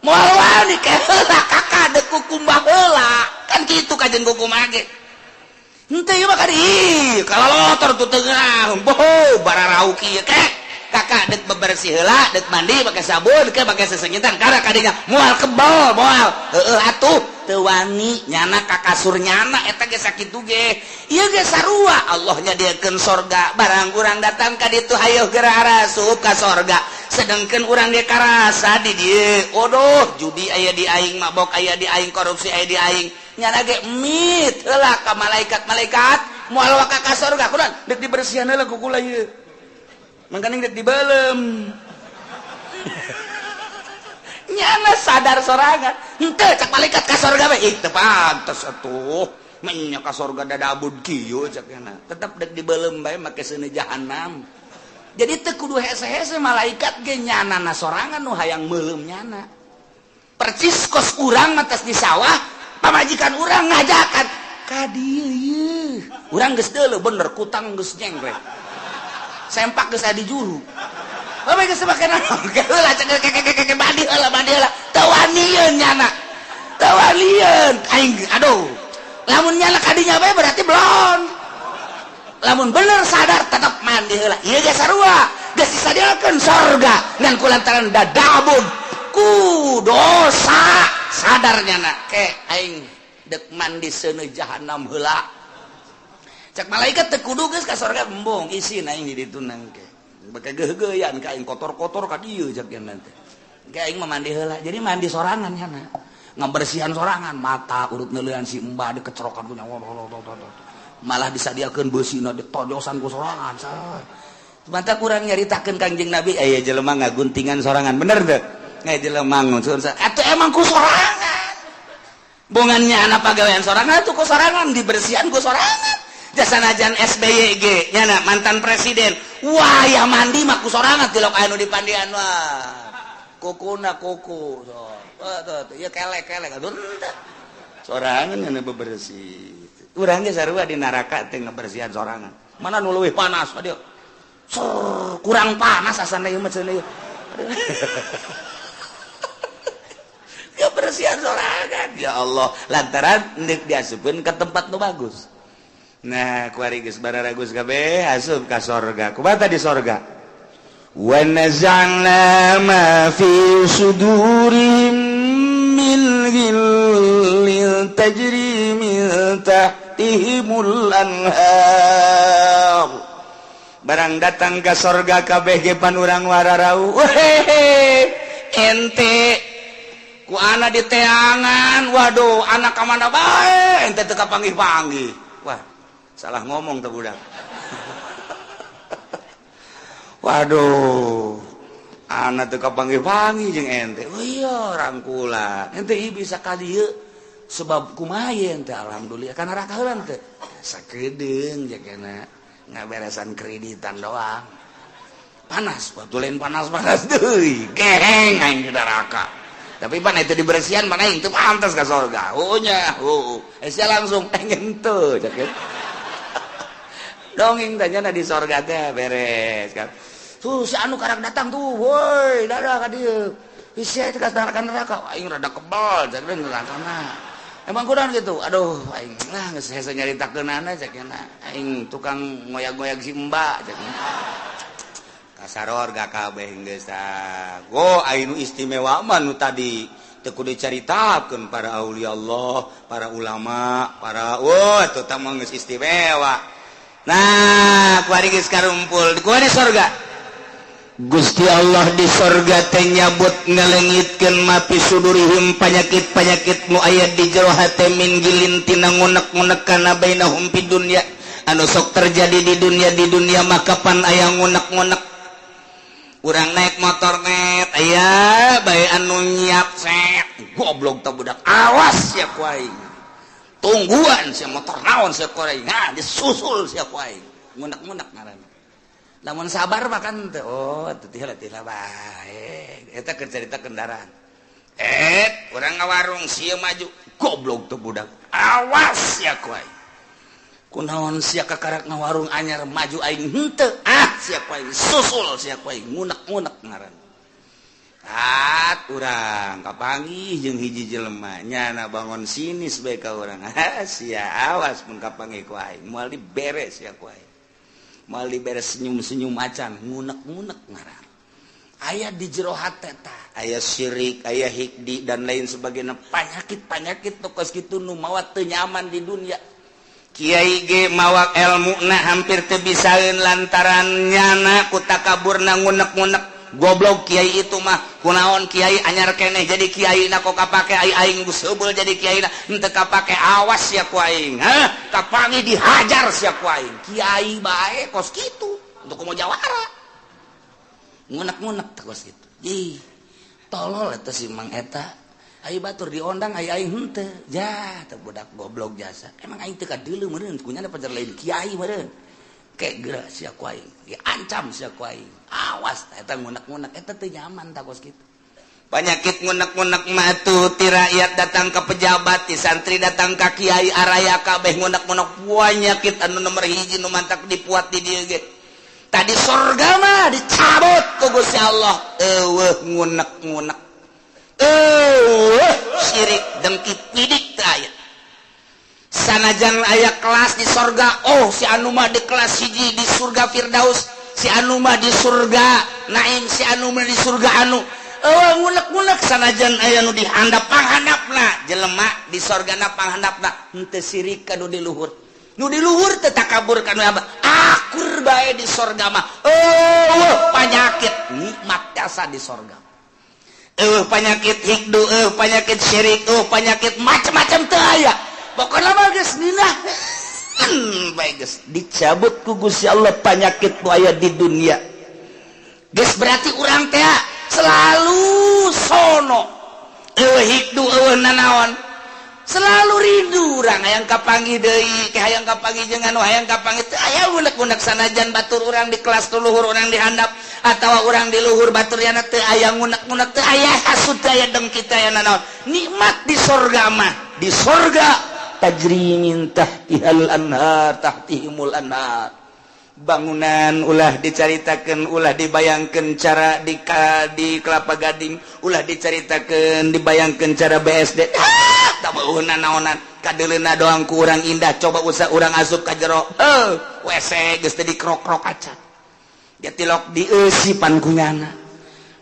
moal wani. Ke heula, Kakak, deuk kukumbah heula. Kan kitu kajen kukumbah ge. Henteu ieu mah kadi kalalotor tuh tengah boho bararau kieu. Ke, Kakak, dek bebersih heula, dek mandi pakai sabun, ke pakai sesengitan kana kadinya. Moal kebal, moal heueuh atuh teu wani nyana ka kasur nyana eta ge. Sakitu ge ieu ge sarua. Allah nyadiakeun sorga, barang urang datang ka ditu, hayo geura arasup ka sorga. Sedangkan urang ge karasa di dieu, odoh, judi aya di aing, mabok aya di aing, korupsi aya di aing. Nyana ge mit heula ka malaikat, "Malaikat, moal waka ka sorga." "Kunaon?" "Dek dibersihan heula ku kula ieu, mangkaning dek dibeuleum." Nyana sadar sorangan henteu. Cak malaikat, "Ka sorga bae." "Ih, teu pantes atuh, menya ka sorga dadabud kieu," cak nyana. "Tetep dek dibeuleum bae make seuneu jahanam." Jadi teu kudu hese-hese malaikat ge, nyana na sorangan nu hayang meuleum nyana. Percis kos urang matas di sawah, pamajikan urang ngajakan ka dieu ieu. Urang geus deuleu bener, kutang geus nyengklek, sempak geus aya di juru. Bae geus make naon heula, cek, "Mandi heula, mandi heula." Teu wanieun nyana, teu wanieun aing. Aduh, lamun nyana kadinya bae berarti belum. Lamun bener sadar, tetap mandi heula. Ieu ge sarua, geus disadiakeun sorga, ngan kulantaran dadabud ku dosa, sadar nyana, "Ke, aing dek mandi seuneu jahanam heula." Cek malaikat, "Teu kudu, geus ka sorga." "Embung, isin aing di ditu nangke beke geugeuyan ka aing, kotor-kotor ka dieu," cek nanti. "Ke, aing mah mandi heula." Jadi mandi sorangan nyana, ngabersihan sorangan, mata urut neuleuan si embah dikecerokan ku nyawa, malah disadiakeun beusina ditojosan ku sorangan. Mantap, kurang nyaritakeun Kangjeng Nabi aya jelema ngaguntingan sorangan, bener teu? Aya jelema ngusun atuh emang ku sorangan. Bongannya anak pagawean sorangan tuh ku sorangan, dibersihan ku sorangan. Jasa najan SBY ge nyana mantan presiden, wah ya mandi mah ku sorangan, tilok anu dipandian, wah kukuna kuku so. Oh, tuh, tuh, ya kelek kelek aduh sorangan nyana bebersih. Urang ge sarua di neraka teh ngebersihan sorangan. Mana nu leuwih panas dia? Ser, kurang panas asana ieu mah cenah ieu. Kebersihan sorangan, ya Allah, lantaran ndek diasupkeun ke tempat nu bagus. Nah, kuari geus bararagus kabeh asup ka sorga. Kumaha di sorga? Wa naza'na ma fi sudurihim min ghillin tajri min tahtihimul anhar. Barang datang ke sorga kabeh ge pan urang wararau. Wehehe, ente ku ana di teangan, waduh, anak ka mana bae ente teu kapanggih-panggih. Wah, salah ngomong tuh budak. Waduh, anak teu kapanggih-panggih jeung ente. Oh iya, rangkulan ente ieu bisa ka dieu sebab kumaha ente? Alhamdulillah kana neraka heula teh sakedeung jagana ngaberesan kreditan doang. Panas waktu lain panas-panas deui, geheng aing di neraka. Tapi pan itu dibersihan mana itu pantas ke surga. Oh nya, oh eh sia langsung pengen tuh cek dongeng tanya di surga teh beres kan. Tuh si anu karak datang tuh, woi, dadah ka dieu. Sia itu ka neraka neraka aing rada kebal cek neraka mah. Emang kurang gitu. Aduh, aing lah geus hese nyaritakeunana cek aing tukang ngoyag-ngoyag si Mbak cek. Kasaror gak kabeh geus tah. Go anu istimewa mah nu tadi teu kudu dicaritakeun para aulia Allah, para ulama, para wah itu tah mah geus istimewa. Nah, kuari geus karumpul, kuari sorga. Gusti Allah di sorga teh nyabut ngalengitkeun ma fi sudurihim panyakit-panyakit nu aya di jero hate, min ghillin tina ngunek-ngunek kana bainahum fid dunya, anu sok terjadi di dunia. Di dunia maka pan aya ngunek-ngunek. Urang naik motor net aya bae anu nyiap set, goblok teh budak, awas sia ku aing, tungguan sia motor naon sia ku aing. Nah, disusul sia ku aing, ngunek-ngunek ngaranna. Lamun sabar mah kan teu, oh teu tih tih bae eta keur carita kendaraan. Eh, urang ngawarung sia maju, goblok tuh budak, awas sia ku aing, kunaon sia kakarak ngawarung anyar maju aing henteu, ah sia ku aing, susul sia ku aing, ngunek-ngunek ngaran. At urang kapanggih jeung hiji jelema nyana bangun sinis bae ka urang, ah sia awas mun kapanggih ku aing moal diberes sia ku aing, moal diberes senyum-senyum acan, ngunek-ngunek ngaran. Aya di jero hate tah aya syirik, aya hikdi dan lain sebagainya, panyakit-panyakit tokos kitu nu mawa teu nyaman di dunia. Kiai ge mawa ilmu na hampir teu bisaeun lantaran nyana ku takaburna ngunek-ngunek. Goblok kiai itu mah, kunaon kiai anyar keneh jadi kiai na kok kapake, ai aing geus heubeul jadi kiai na henteu kapake, awas sia ku aing, hah kapangi dihajar sia ku aing. Kiai bae kos kitu untuk komo jawara ngunek-ngunek teh kos kitu. Ih, tolol eta si Mang eta. Ayo batur diondang ayo aing henteu ja teh budak goblok jasa. Emang aing teu kadeuleu meureun kunyana pajar lain kiai meureun. Kayak geura sia ku aing, diancam sia ku aing, awas. Eta ngunek-ngunek eta teu nyaman tah kos kitu. Penyakit ngunek-ngunek mah tuh ti rakyat datang ke pejabat, ti santri datang ka kiai, araya kabeh ngunek-ngunek. Penyakit anu nomor hiji nu mantak dipuat di dieu ge tadi sorga mah dicabut ku Gusti Allah. Eueuh ngunek-ngunek, eueuh syirik dengki pidik teu aya. Sanajan aya kelas di sorga, oh si anu mah di kelas hiji di surga Firdaus, si anu mah di surga Naim, si anu mah di surga anu, eueuh ngunek-ngunek. Sanajan aya nu dihandap panghandapna jelema di sorgana panghandapna henteu sirik ka nu di luhur, nu di luhur teu takabur ka nu abah, akur bae di sorga mah. Eueuh panyakit, nikmat jasa di sorga. Eueuh panyakit hikdu, eueuh panyakit syirik, eueuh panyakit macam-macam teu aya. Pokokna mah geus ninah bae geus dicabut ku Gusti Allah panyakit nu aya di dunia. Geus berarti urang teh selalu sono, eueuh hikdu, eueuh nanaon. Selalu rindu urang, hayang kapanggih deui, hayang kapanggih jeung anu hayang kapanggih teu aya unek-unek, sanajan batur urang di kelas luhur, urang di handap atawa urang di luhur batur yana, teu aya ngunek-ngunek, teu aya hasud, aya dengki, teu aya nanaon. Nikmat di sorga mah, di sorga tajri min tahtihal anhar, tahtihimul anhar. Bangunan ulah dicaritakan, ulah dibayangkan cara di Kelapa Gading, ulah dicaritakan, dibayangkan cara BSD. Ah, tak naonan, kadeleuna doang ku urang indah. Coba usah urang asup ka jero, eh, WC geus teu dikrok-krok acan dia, tilok dieusipan ku nyana,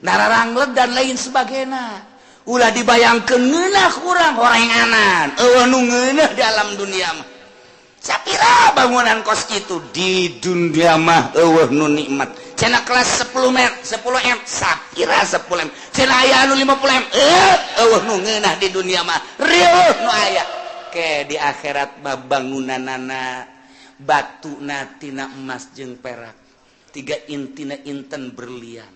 nararangled dan lain sebagainya. Ulah dibayangkeun ngeunah, urang horenganan, eueuh nu ngeunah di alam dunia mah. Sapira bangunan kos itu di dunia mah eueuh nu nikmat. Cenah kelas 10 m, 10 m, sapira 10 m, cenah aya anu 50 m, eh, eueuh nu ngeunah di dunia mah, rieuh nu aya. Ke di akhirat mah bangunanana batuna tina emas jeung perak, tiga intina inten berlian.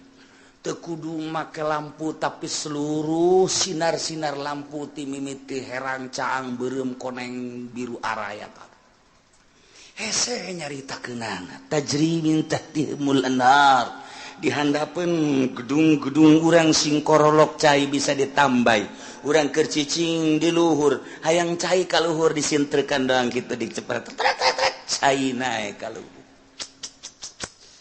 Teu kudu make lampu, tapi seluruh sinar-sinar lampu ti mimiti herang, caang, beureum, koneng, biru, araya. Hese nyaritakeunana. Tajri min tahtihimul anhar. Di handapeun gedung-gedung urang sing korolok, cai bisa ditambah. Urang keur cicing di luhur, hayang cai ka luhur, disintrekan doang kitu, dicepret, cai naek ka luhur.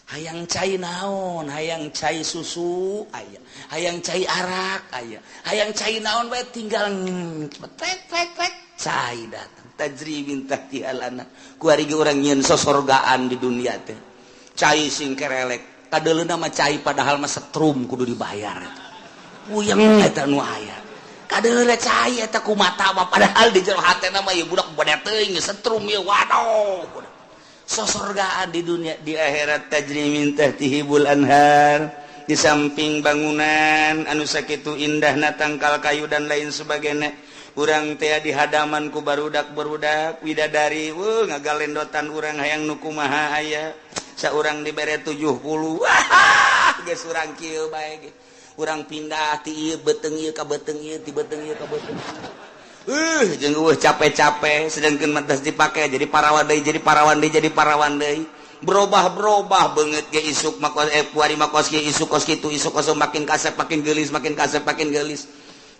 Hayang cai naon, hayang cai susu aya, hayang cai arak aya, hayang cai naon bae, tinggal tek tek tek, cai datang. Tajri min tahtihal anhar. Kuari ge urang nyieun sosorgaan di dunia teh, cai sing kerelek, kadeuleuna mah cai, padahal mah setrum kudu dibayar eta. Puyeng eta nu aya. Kadeuleuna cai eta ku mata mah, padahal di jero hatena mah ieu budak beda teuing, setrum ieu, waduh. Sosorgaan di dunia, di akhirat tajri min tahtihimul anhar. Di samping bangunan anu sakitu indahna, tangkal kayu dan lain sebagainya, urang teh di hadaman ku barudak barudak widadari, wuh, ngagalendotan urang, hayang nu kumaha aya. Saurang dibere 70, wah, geus urang kieu bae ge. Urang pindah ti ieu beuteung ieu ka beuteung ieu, ti beuteung ieu ka beuteung jeung eueuh capek-capek, sedangkan matas dipake jadi parawan deui, jadi parawan deui, jadi parawan deui, berubah-berubah beungeut ge. Isuk mah kos, eh, puari mah kos kieu, isuk kos kitu, isuk kos, makin kasep makin geulis, makin kasep makin geulis.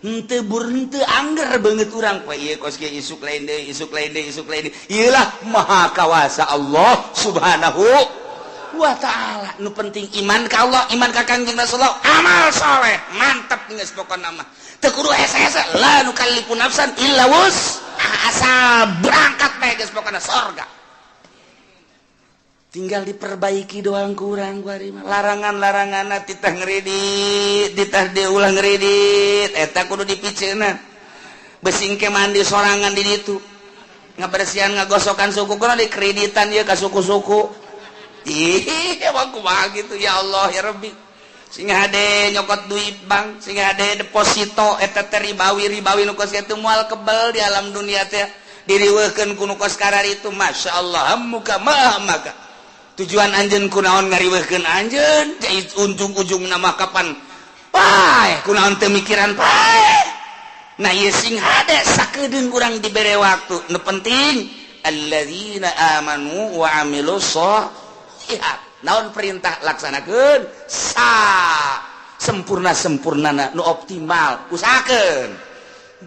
Henteu bur, henteu angger beungeut urang poe ieu kos kieu, isuk lain deui, isuk lain deui, isuk lain deui. Ieu lah maha kawasa Allah Subhanahu wa Ta'ala. Nu penting iman ka Allah, iman ka Kangjeng Rasulullah, amal soleh, mantap geus pokona mah. Teu kudu hese-hese, la nukallifu nafsan illa wus, asal berangkat bae geus pokona sorga. Tinggal diperbaiki doang kurang larangan-larangan, titah ngeridit, titah diulang ngeridit, eta kudu dipiceuna. Besing ke mandi sorangan di ditu, ngabersihan, ngagosokan suku kudu dikreditan ieu ka suku-suku. Ih, emang kumaha gitu, ya Allah ya Rabbi. Sing hade nyokot duit bank, sing hade deposito, eta teh ribawi, ribawi nu kos kitu moal kebel di alam dunia teh, diriweuhkeun ku nu kos itu. Masya Allah, muka mah maka tujuan anjeun kunaon ngariweuhkeun anjeun, ujung-ujung nama kapan paeh, kunaon teu mikiran paeh. Nah, ieu sing hade sakedeung urang dibere waktu. Nu penting alladzina amanu wa amilus sholihat. Naon perintah laksanakeun sa sempurna sempurnana, nu optimal usahakeun,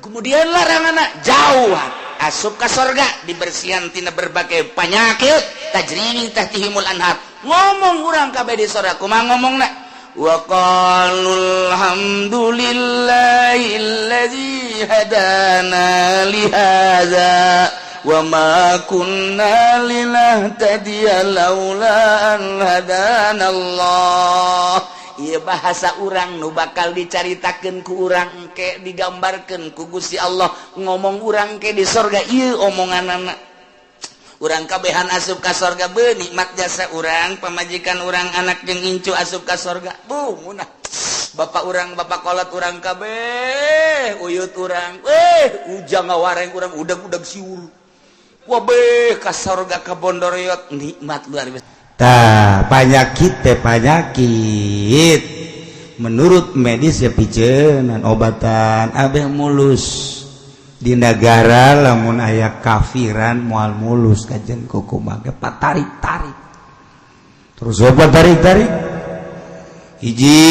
kemudian larangan jauh, asup ka sorga, dibersihan tina berbagai penyakit. Tajri min tahtihimul anhar. Ngomong urang kabeh di sorga kumaha ngomongna? Wa qalu alhamdulillahilladzi hadana li hadza wa ma kunna linahtadiya laula an hadana Allah. Ieu bahasa urang nu bakal dicaritakeun ku urang engke, digambarkeun ku Gusti Allah ngomong urang ke di sorga. Ieu omonganana urang kabehan asup ka sorga, be nikmat jasa urang, pamajikan urang, anak jeung incu asup ka sorga. Bu munah bapak urang, bapak kolot urang kabeh, uyut urang, eh, ujang ngawareng urang, udag-udag siur. Wabeh ka sorga, ka bondoriot, nikmat luar biasa. Tah, penyakit teh penyakit menurut medis ya piceunan, obatan abeh mulus. Di negara lamun aya kafiran moal mulus kajen kukumaha, patarik-tarik terus, apa tarik-tarik. Hiji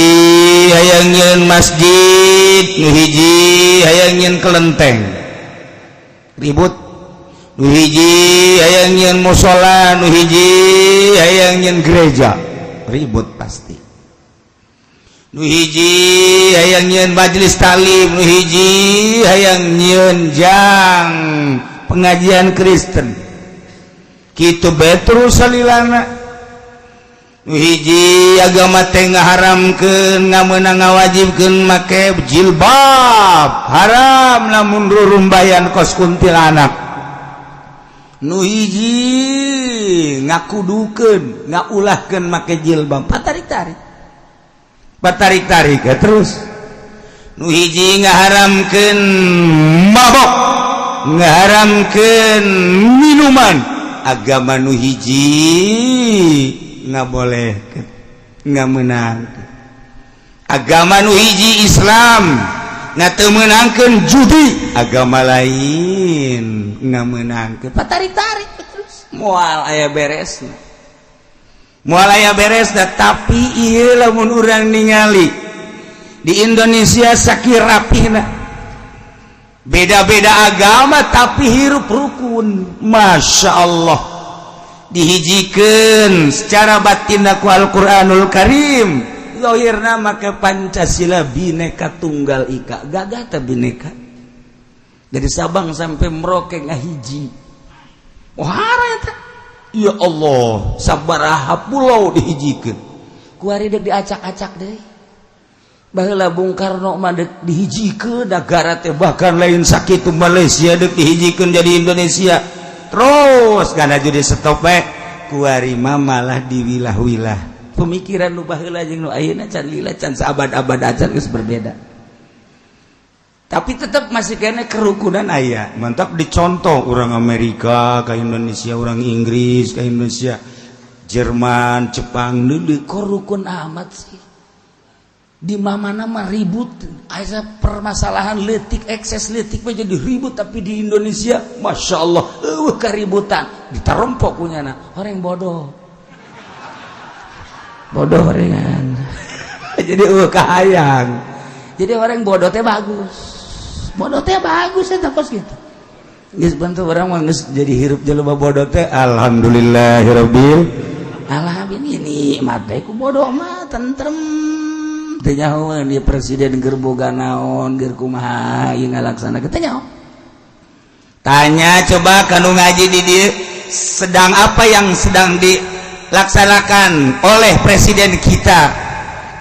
hayang nyieun masjid, nu hiji hayang nyieun kelenteng, ribut. Nu hiji hayang nyieun musola, nu hiji hayang nyieun gereja, ribut pasti. Nu hiji hayang nyieun majelis taklim, nu hiji hayang nyieun jang pengajian Kristen, kitu bae terus salilana. Nu hiji agama teh ngaharamkeun, ngamenang ngawajibkeun make jilbab, haram lamun rurumbayan kos kuntilanak. Nu hiji ngakudukeun, ngaulahkeun make jilbab, patarik-tarik, patarik-tarik ya terus. Nu hiji ngaharamkeun mabok, ngaharamkeun minuman, agama nu hiji nggak boleh, nggak menang. Agama nu hiji Islam nggak menangkan judi, agama lain nggak menangkan. Tarik-tarik terus, moal aya beres, moal aya beres. Tapi iya, lamun urang ningali di Indonesia sakieu rapihna, beda-beda agama tapi hirup rukun, Masya Allah, dihijikan secara batin ku Al-Quranul Karim, zahirna make Pancasila, Bineka Tunggal Ika. Gagah teh bineka, dari Sabang sampai Merauke ngahiji. Wah eta, ya Allah, sabaraha pulau dihijikeun. Kuari dek diacak-acak deui. Baheula Bung Karno mah dek dihijikeun negara teh, bahkan lain sakitu, Malaysia dek dihijikeun jadi Indonesia, terus karena jadi stop bae. Kuari mah malah diwilah-wilah. Pemikiran nu baheula jeung nu ayeuna can lila, can saabad-abad acan geus berbeda, tapi tetap masih kena kerukunan aya. Mantap, dicontoh orang Amerika ke Indonesia, orang Inggris ke Indonesia, Jerman, Jepang, dulu kok rukun amat sih. Di mana mah ribut aya permasalahan letik, ekses letik mah jadi ribut, tapi di Indonesia, Masya Allah, keributan ditarempok punya orang bodoh bodoh ringan jadi kahayang. Jadi orang bodoh teh bagus, bodoh teh bagus ya, kos gitu. Geus bantu orang mah geus jadi hirup jelema bodoh teh alhamdulillahirabbil alamin, ini nikmat teh ku bodoh mah tentrem. Teu nyaho di presiden keur boga naon, keur kumaha ieu ngalaksanakeun, teu nyaho. Tanya coba kanu ngaji di dieu, sedang apa yang sedang dilaksanakan oleh presiden kita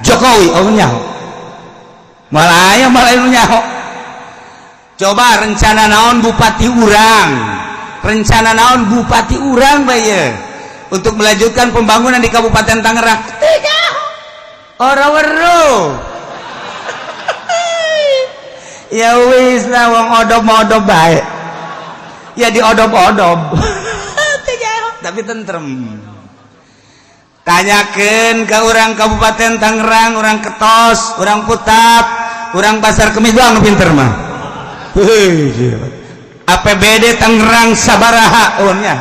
Jokowi? Oh, nyaho malah aya, malah anu nyaho. Coba rencana naon bupati urang, rencana naon bupati urang bae untuk melanjutkan pembangunan di Kabupaten Tangerang? Teu nyaho, ora weruh. Ya wis lah, wong odob-odob bae ya, diodob-odob tapi tentrem. Tanyakan ke orang Kabupaten Tangerang, orang Ketos, orang Putat, orang Pasar Kemis doang pinter mah. APBD Tangerang sabaraha nya,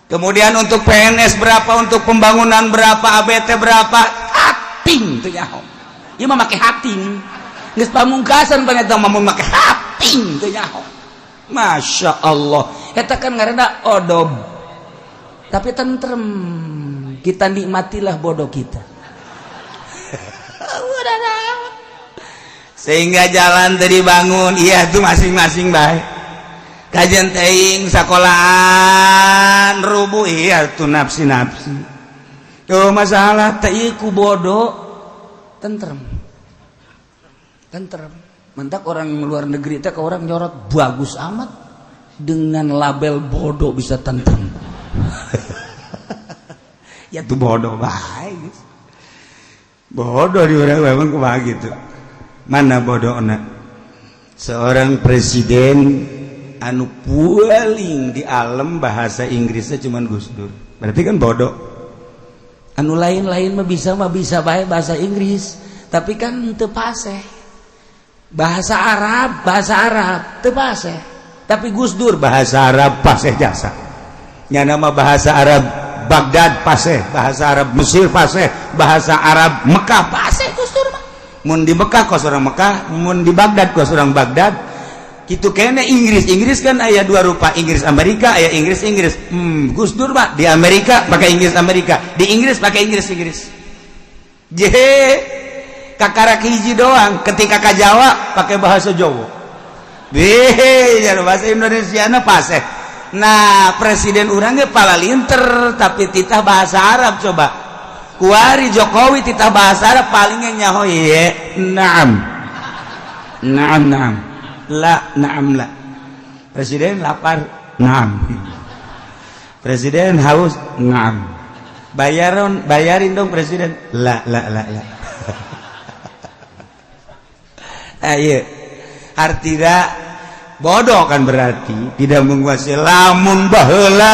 kemudian untuk PNS berapa, untuk pembangunan berapa, ABT berapa, hating teu nyaho. Ieu mah make hating geus pamungkasan paneta mah, make hating teu nyaho. Masya Allah, eta kan ngaranna odob tapi tentrem. Kita nikmatilah bodoh kita sehingga jalan tadi bangun, iya itu masing-masing baik. Kajian teing sekolahan rubuh, iya tuh nafsi-nafsi tuh masalah teh ku bodoh tentrem, tentrem. Mentak orang luar negeri teh ke orang nyorot, bagus amat dengan label bodoh bisa tentrem. Ya tuh bodoh baik, bodoh di orang memang kumaha gitu. Mana bodoh seorang presiden anu paling di alam bahasa Inggrisnya cuman Gus Dur, berarti kan bodoh. Anu lain-lain mah bisa baik bahasa Inggris, tapi kan teu paseh. Bahasa Arab, bahasa Arab teu fasih, tapi Gus Dur bahasa Arab fasih jasa nya. Nama bahasa Arab Baghdad fasih, bahasa Arab Mesir fasih, bahasa Arab Mekah fasih. Gus Dur mah mun di Mekah kos orang Mekah, mun di Baghdad kos orang Baghdad. Gitu kayaknya. Inggris, Inggris kan aya dua rupa, Inggris Amerika, aya Inggris Inggris. Gus Dur mah di Amerika pakai Inggris Amerika, di Inggris pakai Inggris Inggris. Je kakarak hiji doang, ketika ke Jawa pakai bahasa Jawa. Beh, bahasa Indonesia na fasih. Nah, presiden urangnya palalinter, tapi titah bahasa Arab. Coba kuari Jokowi titah bahasa Arab, palingnya nyaho ye naam naam naam la naam la. Presiden lapar, naam. Presiden haus, naam. Bayaron, bayarin dong presiden, la la la la. Ayo, artinya bodoh kan, berarti tidak menguasai. Lamun baheula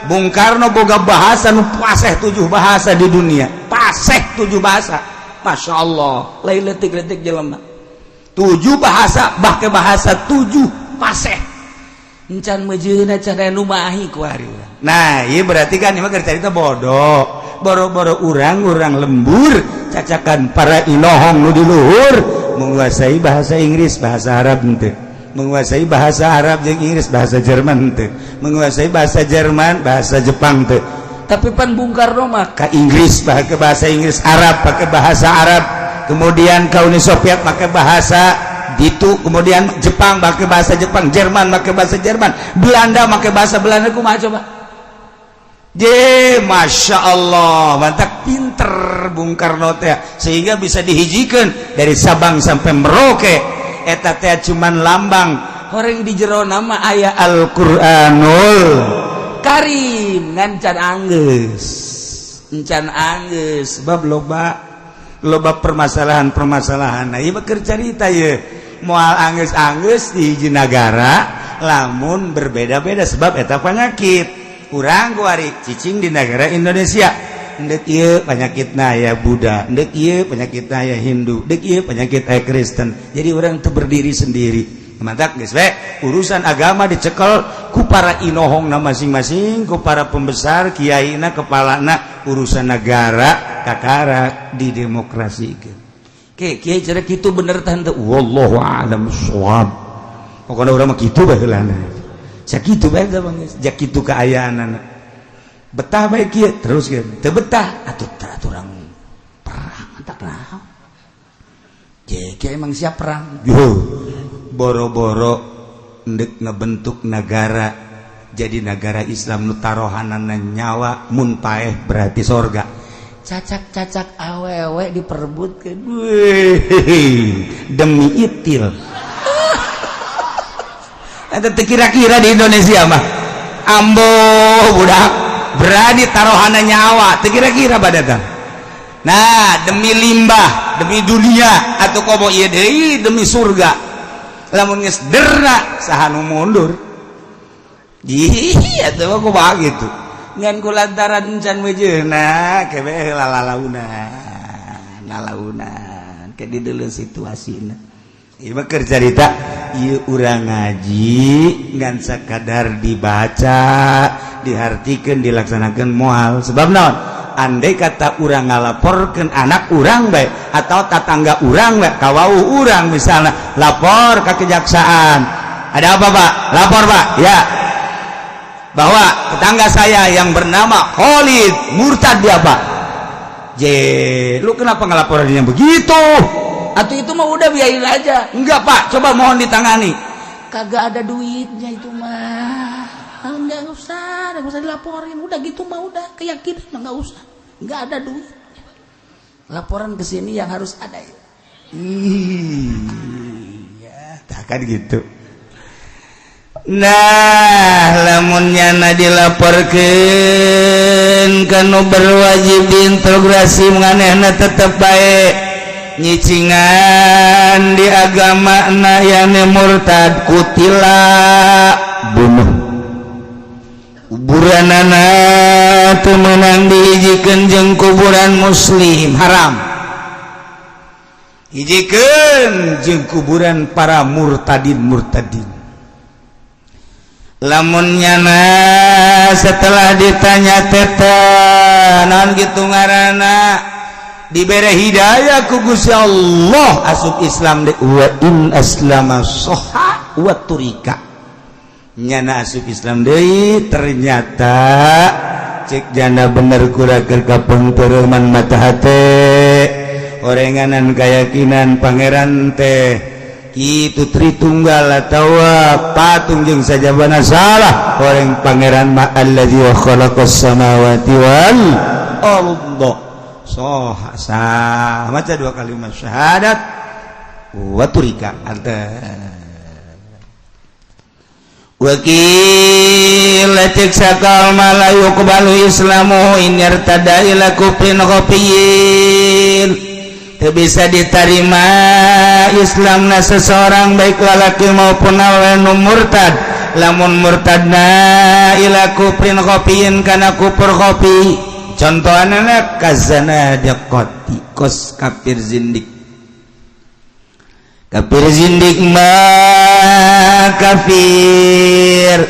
Bung Karno boga bahasa nu fasih, tujuh bahasa di dunia fasih, tujuh bahasa. Masya Allah, lain letik-letik jelema, tujuh bahasa, bahkan bahasa tujuh fasih. Encan mejeuna, can aya nu mahi kuari. Nah, iya, berarti kan ini mah cerita bodoh. Boro-boro urang-urang lembur, cacakan para inohong nu di luhur menguasai bahasa Inggris, bahasa Arab henteu, menguasai bahasa Arab jeung Inggris, bahasa Jerman henteu, menguasai bahasa Jerman, bahasa Jepang teu. Tapi pan Bung Karno mah ka Inggris pakai bahasa Inggris, Arab pakai bahasa Arab, kemudian ke Uni Soviet pakai bahasa itu, kemudian Jepang pakai bahasa Jepang, Jerman pakai bahasa Jerman, Belanda pakai bahasa Belanda. Kumaha coba? J, Masya Allah, mantap, pinter Bung Karno teh, sehingga bisa dihijikan dari Sabang sampai Merauke. Eta teh cuman lambang orang di jero nama aya Al-Qur'anul Karim, ngan can anggeus, encan anggeus, sebab loba loba permasalahan-permasalahan. Nah, ieu keur carita ye moal anggeus-anggeus di hiji nagara lamun berbeda-beda, sebab eta penyakit kurang kuari cicing di negara Indonesia. Ndek ieu penyakitna ya Buddha, ndek ieu penyakitna ya Hindu, ndek ieu penyakit aya Kristen. Jadi orang itu berdiri sendiri. Mantap geus we urusan agama dicekel ku para inohongna masing-masing, ku para pembesar, kiaina, kepalana. Urusan negara kakara di demokrasi. Oke, kiai, cara kitu bener tante, wallahu a'lam shawab. Pokoknya urang mah kitu baheulana. Sakitu bae teh, Bang, jak kitu kaayaanana. Betah bae kieu terus kieu. Teu betah atuh urang perang, tak naon. Je, kieu emang siap perang. Yo, boro-boro ndek ngebentuk negara jadi negara Islam nu tarohanana nyawa, mun paeh berarti sorga. Cacak-cacak awewe diperebutkeun. Demi itil. Eta teu kira-kira di Indonesia mah. Ambo budak berani taruhana nyawa, teu kira-kira pada. Nah, demi limbah, demi dunia, atau komo ieu deui demi surga. Lamun geus derna, saha nu mundur? Ih, atuh mah kumaha gitu. Ngan kulantaran can mejeuna kebe lalaunan, lalaunan ke di dulu situasina. Ieu mah keur carita ieu urang ngaji ngan sakadar dibaca, dihartikeun, dilaksanakeun moal. Sebab naon? Andai kata urang ngalaporkeun anak urang bae atau tatangga urang bae, kawauh urang misalnya, lapor ke kejaksaan. Ada apa, Pak? Lapor, Pak, ya, bahwa tetangga saya yang bernama Khalid murtad dia, Pak. J, lu kenapa ngelaporinnya begitu? Atau itu mah udah biarin aja. Enggak, Pak, coba mohon ditangani. Kagak ada duitnya itu mah. Enggak usah, enggak usah dilaporin. Udah gitu mah, udah keyakinan mah enggak usah. Enggak ada duit. Laporan ke sini yang harus ada ya. Iya, tak kan gitu. Nah, lamunnya na dilaporkan kanu berwajib diintegrasi, manehna tetep baik nyicingan di agama na yang murtad, qutila, bunuh. Kuburanana teu meunang dihijikeun jeung kuburan muslim, haram. Hijikeun jeung kuburan para murtadin murtadin. Lamun nyana setelah ditanya teta naon gitu ngaranna, dibere hidayah ku Gusti Allah, asup Islam de, wa in aslama soha wa turika. Nyana asup Islam deui, ternyata cek janda bener kura keur kapeungteureman mata hate, orenganan keyakinan pangeran teh itu Tritunggal atau patung jeung sajabana salah. Orang pangeran ma allazi khalaqas samawati wal ardh. Soh sah, maca dua kalimat syahadat, wa turika anta. Wakil cek sakal la yuqbalu islamu in irtada ila kufrin khafiyin. Teu bisa diterima Islamna seseorang, baik lalaki maupun awewe nu murtad, lamun murtadna ila kufrin khafiyin, kana kufur khafi. Contohna kazanadiqati, kos kafir zindik. Kafir zindik mah kafir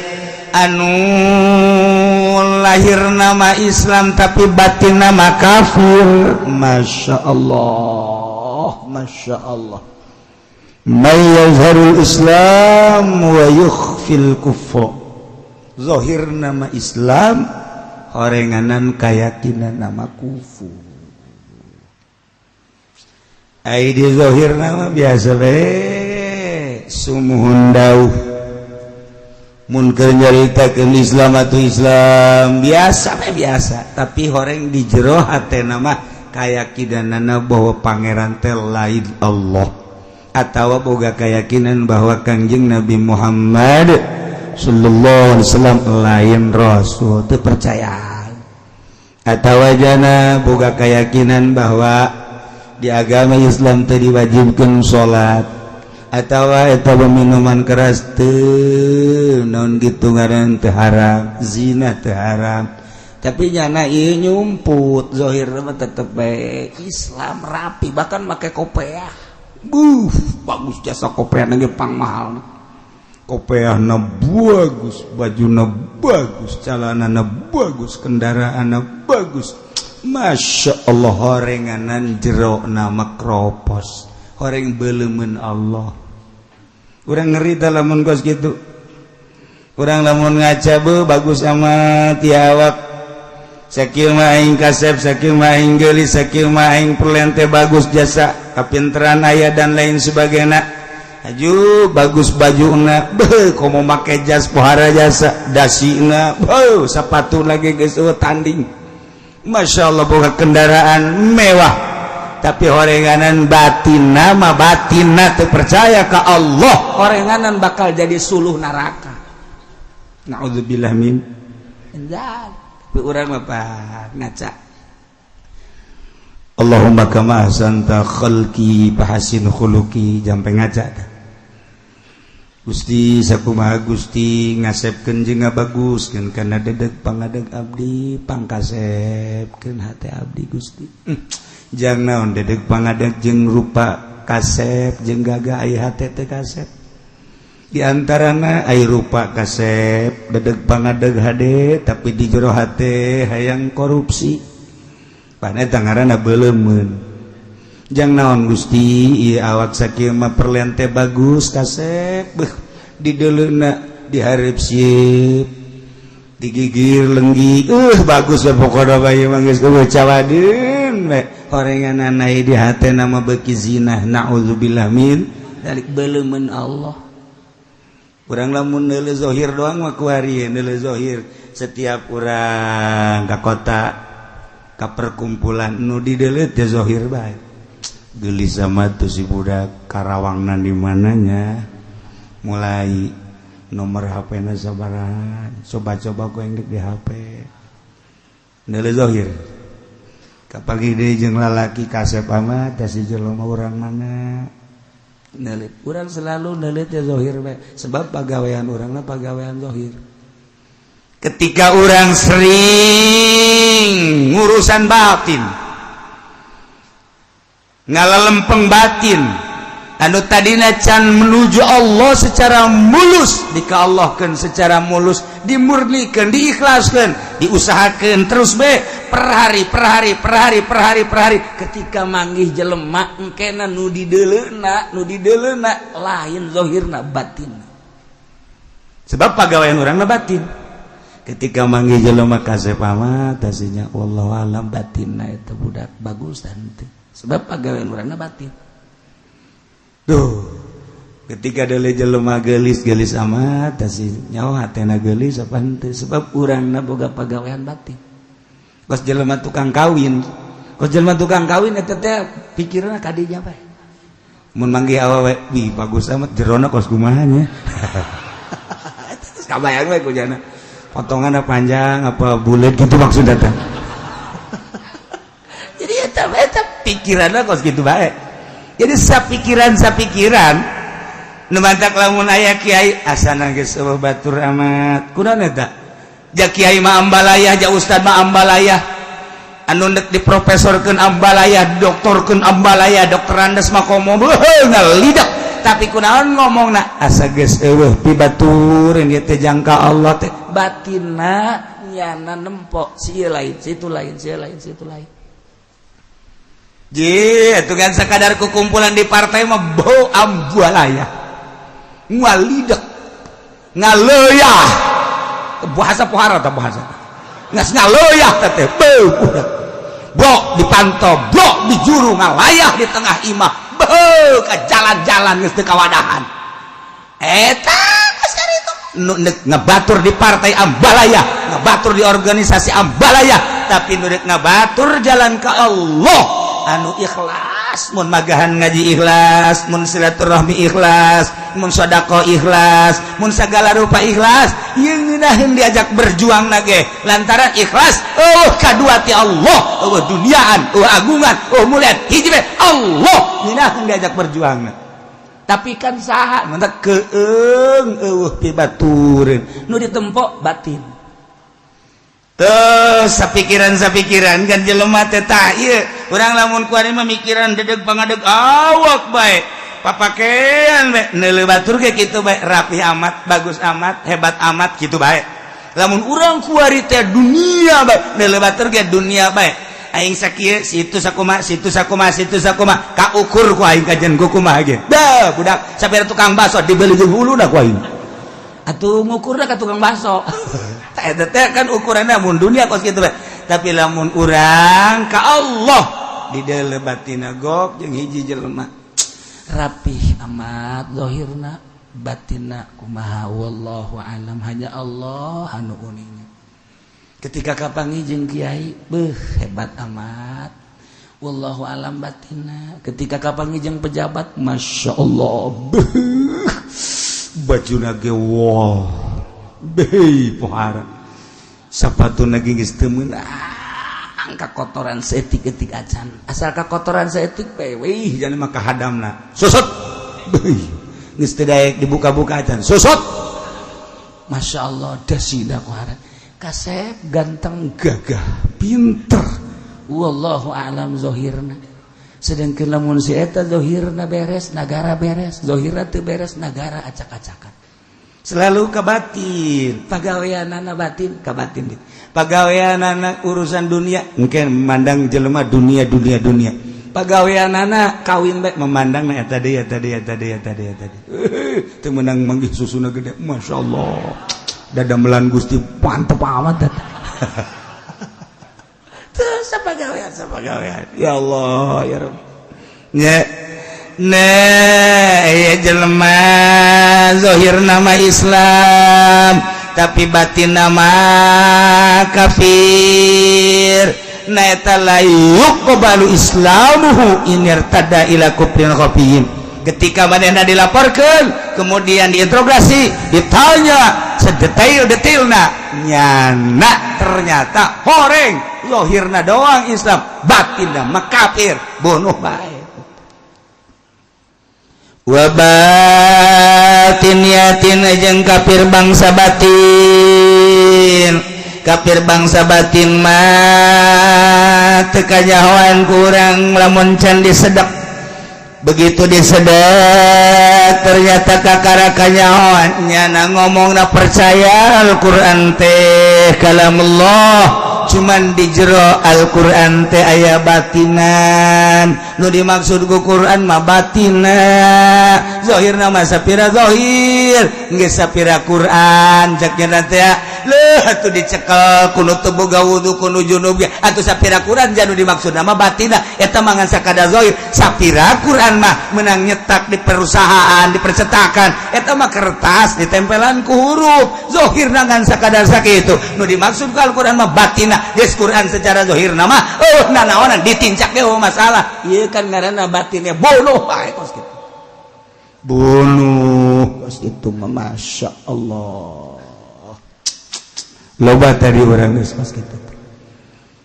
anu lahir nama Islam tapi batin nama kafir. Masya Allah, Masya Allah. May yazharul Islam wa yukhfil kufra. Zahir nama Islam, horenganan keyakinan nama kufur. Ai di zahir nama biasa we, sumuhun dauh. Mun keur nyaritakeun Islam atau Islam biasa we biasa, tapi horeng di jero hate nama keyakinanana bahwa pangeran teh lain Allah atau boga keyakinan bahwa Kangjeng Nabi Muhammad sallallahu alaihi wasallam lain rasul, teu percaya, atau wajana boga keyakinan bahwa di agama Islam teh diwajibkan salat atau eta minuman keras teu naon gitu ngaran, teu haram, zina teu haram, tapi nyana ieu nyumput. Zahir mah tetep bae Islam rapi, bahkan make kopeah. Buh, bagus jasa kopeah ge pang mahal. Kopeahna bagus, bajuna bagus, celanana bagus, kendaraanna bagus. Masya Allah, horenganan jero nama kropos, horeng belemen Allah. Urang ngeri lamun kos gitu. Urang lamun ngaca, be bagus amat ya awak. Sakieu mah aing kasep, sakieu mah aing geulis, sakieu mah aing perlente bagus jasa, kapinteran aya dan lain sebagainya. Aju bagus bajuna, beuh, komo make jas pohara jasa, dasina, beuh, sepatu lagi geus tanding. Masya Allah, boga kendaraan mewah, tapi horenganan batin nama batin teu percaya ke Allah, horenganan bakal jadi suluh neraka. Naudzubillah min dzalik. Tapi urang mah ngaca, Allahumma kama ahsanta khalqi fahasin khuluqi, jampe ngaca. Gusti, sakumaha Gusti ngasepkeun jeung ngabaguskeun kana dedeg pangadeg abdi, pangkasepkeun hate abdi, Gusti. Jang naon dedeg pangadeg jeung rupa kasep jeung gagah, aya hate teh kasep? Di antarana ai rupa kasep, dedeg pangadeg hade, tapi di jero hate hayang korupsi, pan eta ngaranna beulemeun. Jang naon Gusti ieu awak sakieu mah perlente bagus kasep, beuh, di deuleuna dihareup sieun, digigir lenggi, bagus we, pokona bae mah geus eueuh cawadeun we. Horenganana di hate nama beuki zina. Naudzubillah min dzalik. Beulemeun Allah. Urang lamun neuleuh zahir doang mah kuari neuleuh zahir. Setiap urang ka kota, ka perkumpulan, nu dideuleu teh zahir bae. Gelis sama tuh si budak, Karawangna di mananya, mulai nomor HP na sabaraha, coba-coba ku yang di HP, neuleuh zahir. Kapagi deui jeung lalaki kasep amat da si jelema urang mana. Neuleuh urang selalu neuleuh teh zahir bae, sebab pagawean urangna pagawean zahir. Ketika orang sering ngurusan batin. Ngalalempeng batin anu tadina can menuju Allah secara mulus, dikaallahkan secara mulus, dimurnikan, diikhlaskan, diusahakan terus be per hari, per hari, per hari, per hari, per hari. Ketika manggih jelema engkena nu dideleuna, nu dideleuna lain zohirna, batin, sebab pagawean urang batin. Ketika manggih jelema kasep amat tasinya, wallahu alam batinna itu budak bagus teh, sebab pagawean urangna batin. Tuh, ketika dele jelema gelis, gelis amat tasi, nyawa hatena gelis apa henteu, sebab urangna boga pagawean batin. Kos jelema tukang kawin, kos jelema tukang kawin eta teh pikiranna kadinya bae. Mun manggih awewe, wih, bagus amat, jerona kos kumaha nya? Kabayang we ku jana, potongan panjang apa bulat gitu maksudnya teh. Jadi eta eta pikiranna kos gitu bae. Jadi sapikiran sapikiran nu mantak lamun aya kiai asana geus eueuh batur amat. Kunaon eta? Ja kiai mah ambalayah, ja ustad mah ambalayah, anu nek diprofesorkeun ambalayah, doktorkeun ambalayah, doktorandes mah komo beuh ngalidak. Tapi kunaon ngomongna asa geus eueuh pibatureun ieu teh jangka Allah teh? Batinna nyana nempok si lain, situ lain, si lain, situ lain. Ji, itu kan sekadar kekumpulan di partai mah bau ambualaya. Ngalidak. Ngaleyah. Bahasa pohara tak bahasa. Ngas ngaleyah teh beu budak. Blok dipantau, blok dijuru ngalayah di tengah imah. Beu ke jalan-jalan geus teu kawadahan. Eta itu nu ngebatur di partai ambalaya, ngebatur di organisasi ambalaya, tapi nu ngebatur jalan ke Allah anu ikhlas, mun magahan ngaji ikhlas, mun silaturahmi ikhlas, mun sedekah ikhlas, mun segala rupa ikhlas, ieu ngeunaheun diajak berjuang nage lantaran ikhlas. Oh, kadua ti Allah, oh duniaan, oh agungan, oh mulian, hiji be Allah, ngeunaheun diajak berjuang. Tapi kan saha mantak keeng eueuh pibatureun nu ditempok batin. Terus sapikiran-sapikiran kan jelema teh. Tah, ieu urang lamun kuari memikiran dedeg pangadeg awak bae, papakean bae, neuleuh batur ge kitu bae, rapi amat, bagus amat, hebat amat kitu bae. Lamun urang kuari teh dunia bae, neuleuh batur ge dunia bae, aing sakieu, situ sakuma, situ sakuma, situ sakuma, kaukur ku aing kajian ku kumaha ge. Dah budak sampai tukang bakso dibeli jeung huluna ku aing atuh ngukurna ka tukang bakso. Eta teh kan ukuranna mun dunia kos kitu bae. Tapi lamun urang ka Allah di dalam batina gok jeung hiji jelema rapih amat zahirna, batina kumaha wallahu alam, hanya Allah anu uninya. Ketika kapanggih jeung kiai, beuh, hebat amat, wallahu alam batina. Ketika kapanggih jeung pejabat, masya Allah, beuh, bajuna ge wah, beuh, pohara, sapatuna ge geus teu meunang kakotoran saeutik-eutik acan, asal kakotoran saeutik bae, wih, jangan mah kahadamna susut, beuh, geus teu daek dibuka-buka acan, susut. Masya Allah, dasina kohara, kasep, ganteng, gagah, pinter, wallahu a'lam zahirna. Sedangkan lamun si eta zahirna beres, nagara beres. Zahirna teu beres, nagara acak-acakan. Selalu ke batin, pagaweanana batin ka batin, pagaweanana urusan dunia. Mungkin memandang jelema dunia, dunia, dunia. Pagaweanana kawin bae memandang na eta deui, eta deui, eta deui, eta deui, eta deui. Teu meunang manggih susuna gede, masya Allah, dada melan Gusti, mantep amat eta. Terus pagawean, pagawean, ya Allah, ya Rabb nya. Nah, ya jelema zahir nama Islam tapi batin nama kafir. Nah, eta la yuqbalu islamuhu in irtada ila kufrin khafiyyin. Ketika manehna dilaporkan, kemudian diinterogasi, ditanya sedetail-detailna, nyana ternyata horeng, zahirna doang Islam, batinna mah kafir, bunuh bae. Wa batin yatin jeung kafir bangsa batin. Kafir bangsa batin mah teu kanyahoan kurang lamun can disedek. Begitu disedet, ternyata kakara kanyahoan nyana ngomong na percaya Al-Quran teh kalamullah, cuman di jero Al-Quran teh aya batinan. Nu dimaksud ku Quran mah batina, zahirna mah sapira zahir geus sapira Quran cek nya teh. Leuh atuh dicekel kuno teu boga wudu, kuno junub ge atuh sapira Quran. Janu dimaksud mah batina, eta mah ngan sakadar zahir. Sapira Quran mah menang nyetak di perusahaan, di percetakan, eta mah kertas ditempelan ku huruf, zahirna ngan sakadar sakitu. Nu dimaksud ku Al-Quran mah batina. Geus Quran secara zahir nama oh nanaonan, ditincak ge oh masalah. Ieu kan ngaranna batinnya. Bunuh bae kos kitu, bunuh kos itu mah. Masya Allah, loba tadi urang geus kos kitu.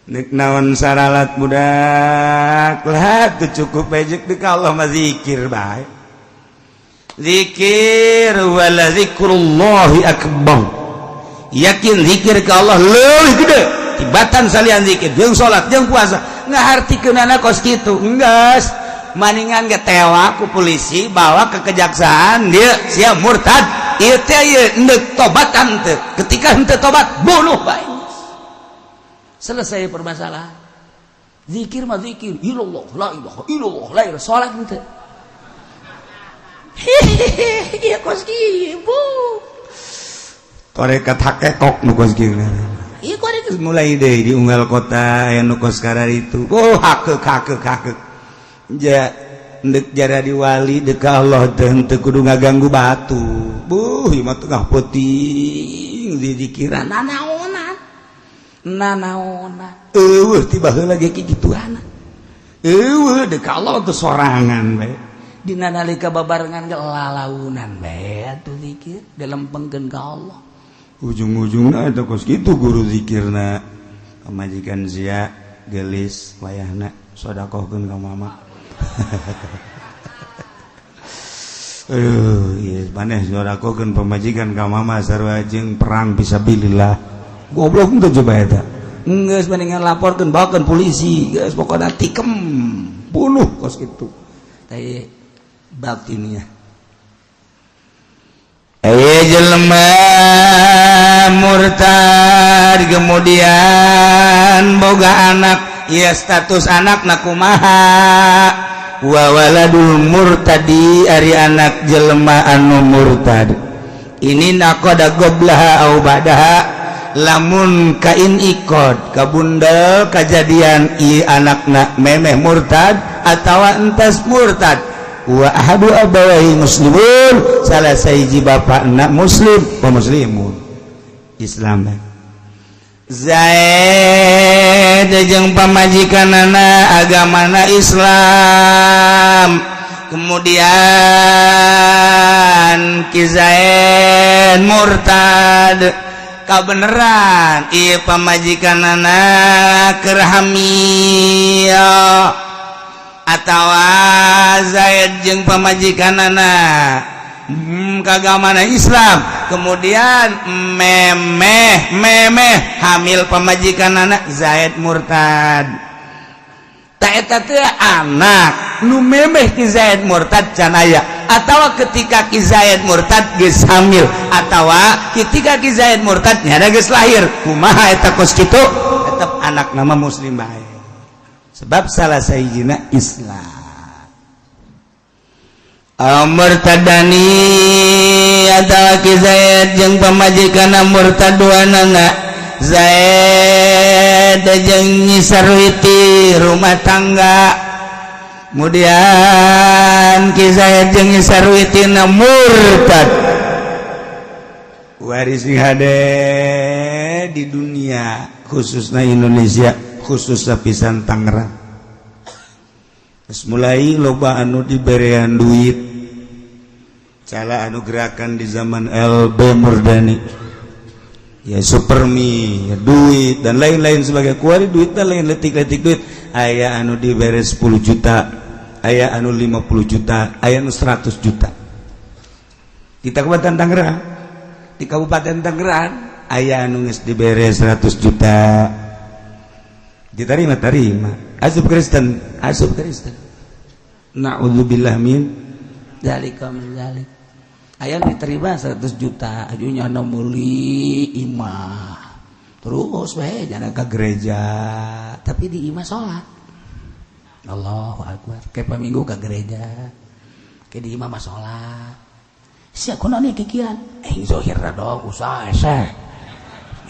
Nek naon saralat budak lah tuh, cukup ejek di Allah mah, zikir bae, zikir. Wala zikrullahi akbar. Yakin zikir ke Allah leuwih gede tibatan salian zikir jeung salat jeung puasa. Ngahartikeunana kos kitu, enggeus maningan ge tewa ku polisi, bawa ke kejaksaan, dia sia murtad ieu teh, ieu endek tobatan teu. Ketika henteu tobat, bunuh bae, selesai permasalahan. Zikir mah zikir, ilallah, la ilaha illallah, la ilaha. Salat henteu? Hehehe, ieu kos kieu bu. Torekat hakekok nu kos kieu. Ieu korek mulai deh di unggal kota aya nu kos itu. Oh, hakek hakek hakek. Ja ndek jara di wali dek Allah teh henteu kudu ngaganggu batu. Buh, ieu mah tengah peuting didikiran nanaonan. Nanaonan. Eueuh ti baheula ge kikituan. Eueuh dek Allah teh sorangan bae. Dina nalika babarengan ge lalaunan bae atuh zikir dilempengkeun ka Allah. Ujung-ujungna eta kos kitu guru zikirna. Pamajikan sia gelis wayahna, sodakohkeun ka mama. Aduh, ieu maneh sodakohkeun pamajikan ka mama sarua jeung perang fisabilillah. Goblok teu coba eta? Geus mendingan laporkeun, bawakeun polisi, geus pokona tikem, bunuh kos kitu. Teh batinnya. Aya jelema murtad kemudian boga anak ya, status anak na kumaha? Wa waladul murtadi, ari anak jelema anu murtad ini, naqada qoblaha au ba'daha, lamun kain ikod kabundel kajadian i anakna memeh murtad atawa entas murtad, wa ahadu abawaihi muslimun, salah sahiji bapakna muslim, wa muslimun, Islam. Zaid jeung pamajikanana agamana Islam, kemudian Ki Zaid murtad, kabeneran ieu pamajikanana keur hamil, atawa Zaid jeung pamajikanana kagamana Islam, kemudian memeh memeh hamil pamajikanana, Zaid murtad. Tak eta teh anak nu memeh Ki Zaid murtad can aya, atawa ketika Ki Zaid murtad geus hamil, atawa ketika Ki Zaid murtad nyada geus lahir, kumaha eta kos kitu? Tetep anak nama muslim bae, sebab salah sahijina Islam. Murtadani, atawa Ki Zaid jeung pamajikanna murtad duanana, Zaid jeung Nyi Sarwiti rumah tangga, kemudian Ki Zaid jeung Nyi Sarwiti na murtad, waris hade di dunia, khususnya Indonesia, khususnya pisan Tangerang. Terus mulai loba anu diberean duit, cara anu gerakan di zaman LB Murdani ya, supermi ya, duit dan lain-lain sebagai kuari duit dan lain letik-letik duit. Aya anu dibere 10 juta, aya anu 50 juta, aya anu 100 juta. Di Kabupaten Tangerang, di Kabupaten Tangerang aya anu geus dibere 100 juta, diterima, terima, asup Kristen, asup Kristen. Naudzubillah min dzalika min dzalik. Aya diterima 100 juta ajunya anu meuli imah. Terus we jangan ke gereja, tapi di imah salat. Allahu akbar. Kayak minggu ke gereja. Kayak di imah mah salat. Sia kunaon ieu kikian? Eh zohir dong usaha hese.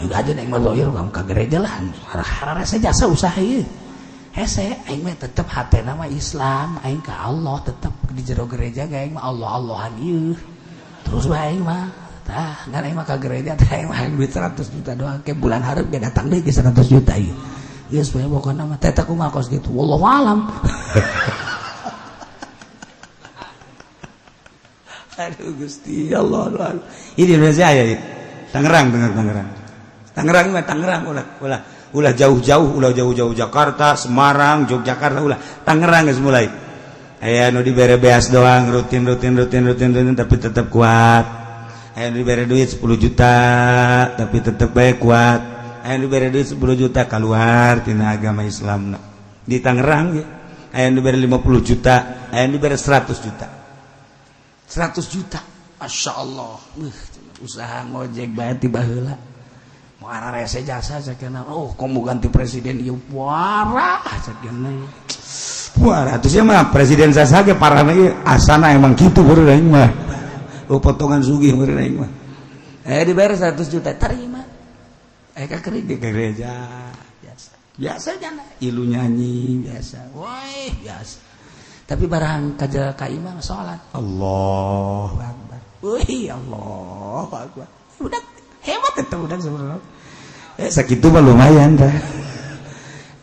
Juga aja neng mah zohir kamu ke gereja lah. Hararese jasa usaha ieu. Hese aing mah tetep hatena mah Islam, aing ka Allah tetep di jero gereja ge aing mah Allah-Allahan ieu. Terus bae aing mah tah ngan aing mah ka gereja teh aing mah duit 100 juta doang ke bulan hareup ge datang deui ke 100 juta ieu. Geus bae pokona mah teh kumaha kos kitu. Wallahu alam. Aduh Gusti Allah, Allah. Ini Indonesia ya. Tangerang, Tangerang, Tangerang. Tangerang mah Tangerang ulah ulah ulah jauh-jauh, ulah jauh-jauh Jakarta, Semarang, Yogyakarta ulah. Tangerang geus mulai. Aya nu dibere beas doang rutin rutin rutin rutin rutin tapi tetap kuat. Aya nu dibere duit 10 juta tapi tetap baik kuat. Aya nu dibere duit 10 juta keluar tina agama Islam di Tangerang ya. Aya nu dibere 50 juta, aya nu dibere 100 juta. 100 juta. Masya Allah. Usaha ngojek bae tiba heula. Mau ararese jasa sakena. Oh, komo ganti presiden ieu parah sakena. Wah, atuh sia mah presiden sasa ge parah ieu asana emang kitu beureun aing mah. Oh, potongan sugih beureun aing mah. Eh dibayar 100 juta terima. Eh ka gereja gereja biasa. Biasa jana ilu nyanyi biasa. Woi, biasa. Tapi barang kaja ka imah salat. Allahu akbar. Wih, Allahu akbar. Udah hebat eta budak sebenarnya. Eh sakitu mah lumayan dah.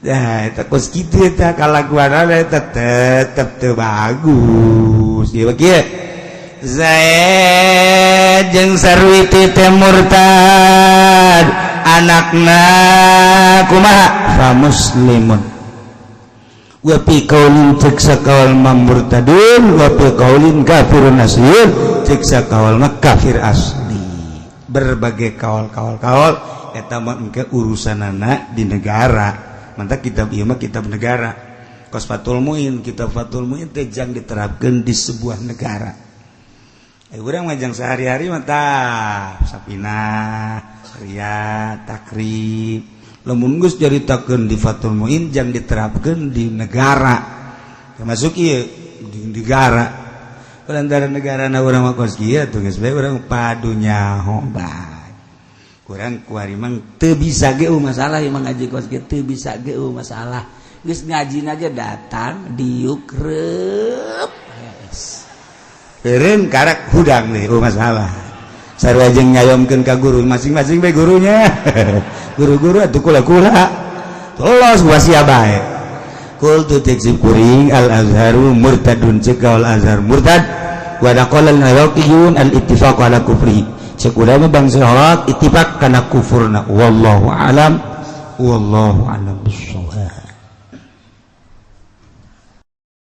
Nah, eta kos kitu eta kalakuanana eta tetep teu bagus. Ieu kieu. Zaid jeung Sarwiti teh murtad, anakna kumaha? Fa muslimun. Wa fi qaulin cek sakaul murtadun wa fi qaulin kafirun asliyun cek sakaul mah kafir asli. Berbagai kaul-kaul kaul eta mah engke urusanana di negara. Mantap kitab ieu mah kitab negara. Kos Fathul Muin, kitab Fathul Muin teh jang diterapkeun di sebuah negara. Eh urang mah jang sehari-hari mah tah Safinah, Riyad, Takrib. Lamun geus caritakeun di Fathul Muin jang diterapkeun di negara. Termasuk ieu di negara. Lantaran negara na urang mah kos kieu tuh geus bae urang padu nyaho bae. Kurang kuari mang teu bisa ge masalah ieu mah ngaji kos kieu teu bisa ge masalah. Geus ngaji aja datang diuk reup. Eureun karak hudang nih masalah. Sarua jeung ngayomkeun ka guru masing-masing bae gurunya. Guru-guru atuh kula-kula. Telos wasia bae. Qultu cek kuring al azharu murtadun cek al azhar murtad wa naqala al iraqiyun al ittifaq ala kufri. Cek ulama bangsa Iraq ittifaq kana kufurna wallahu alam wallahu alam bissawab.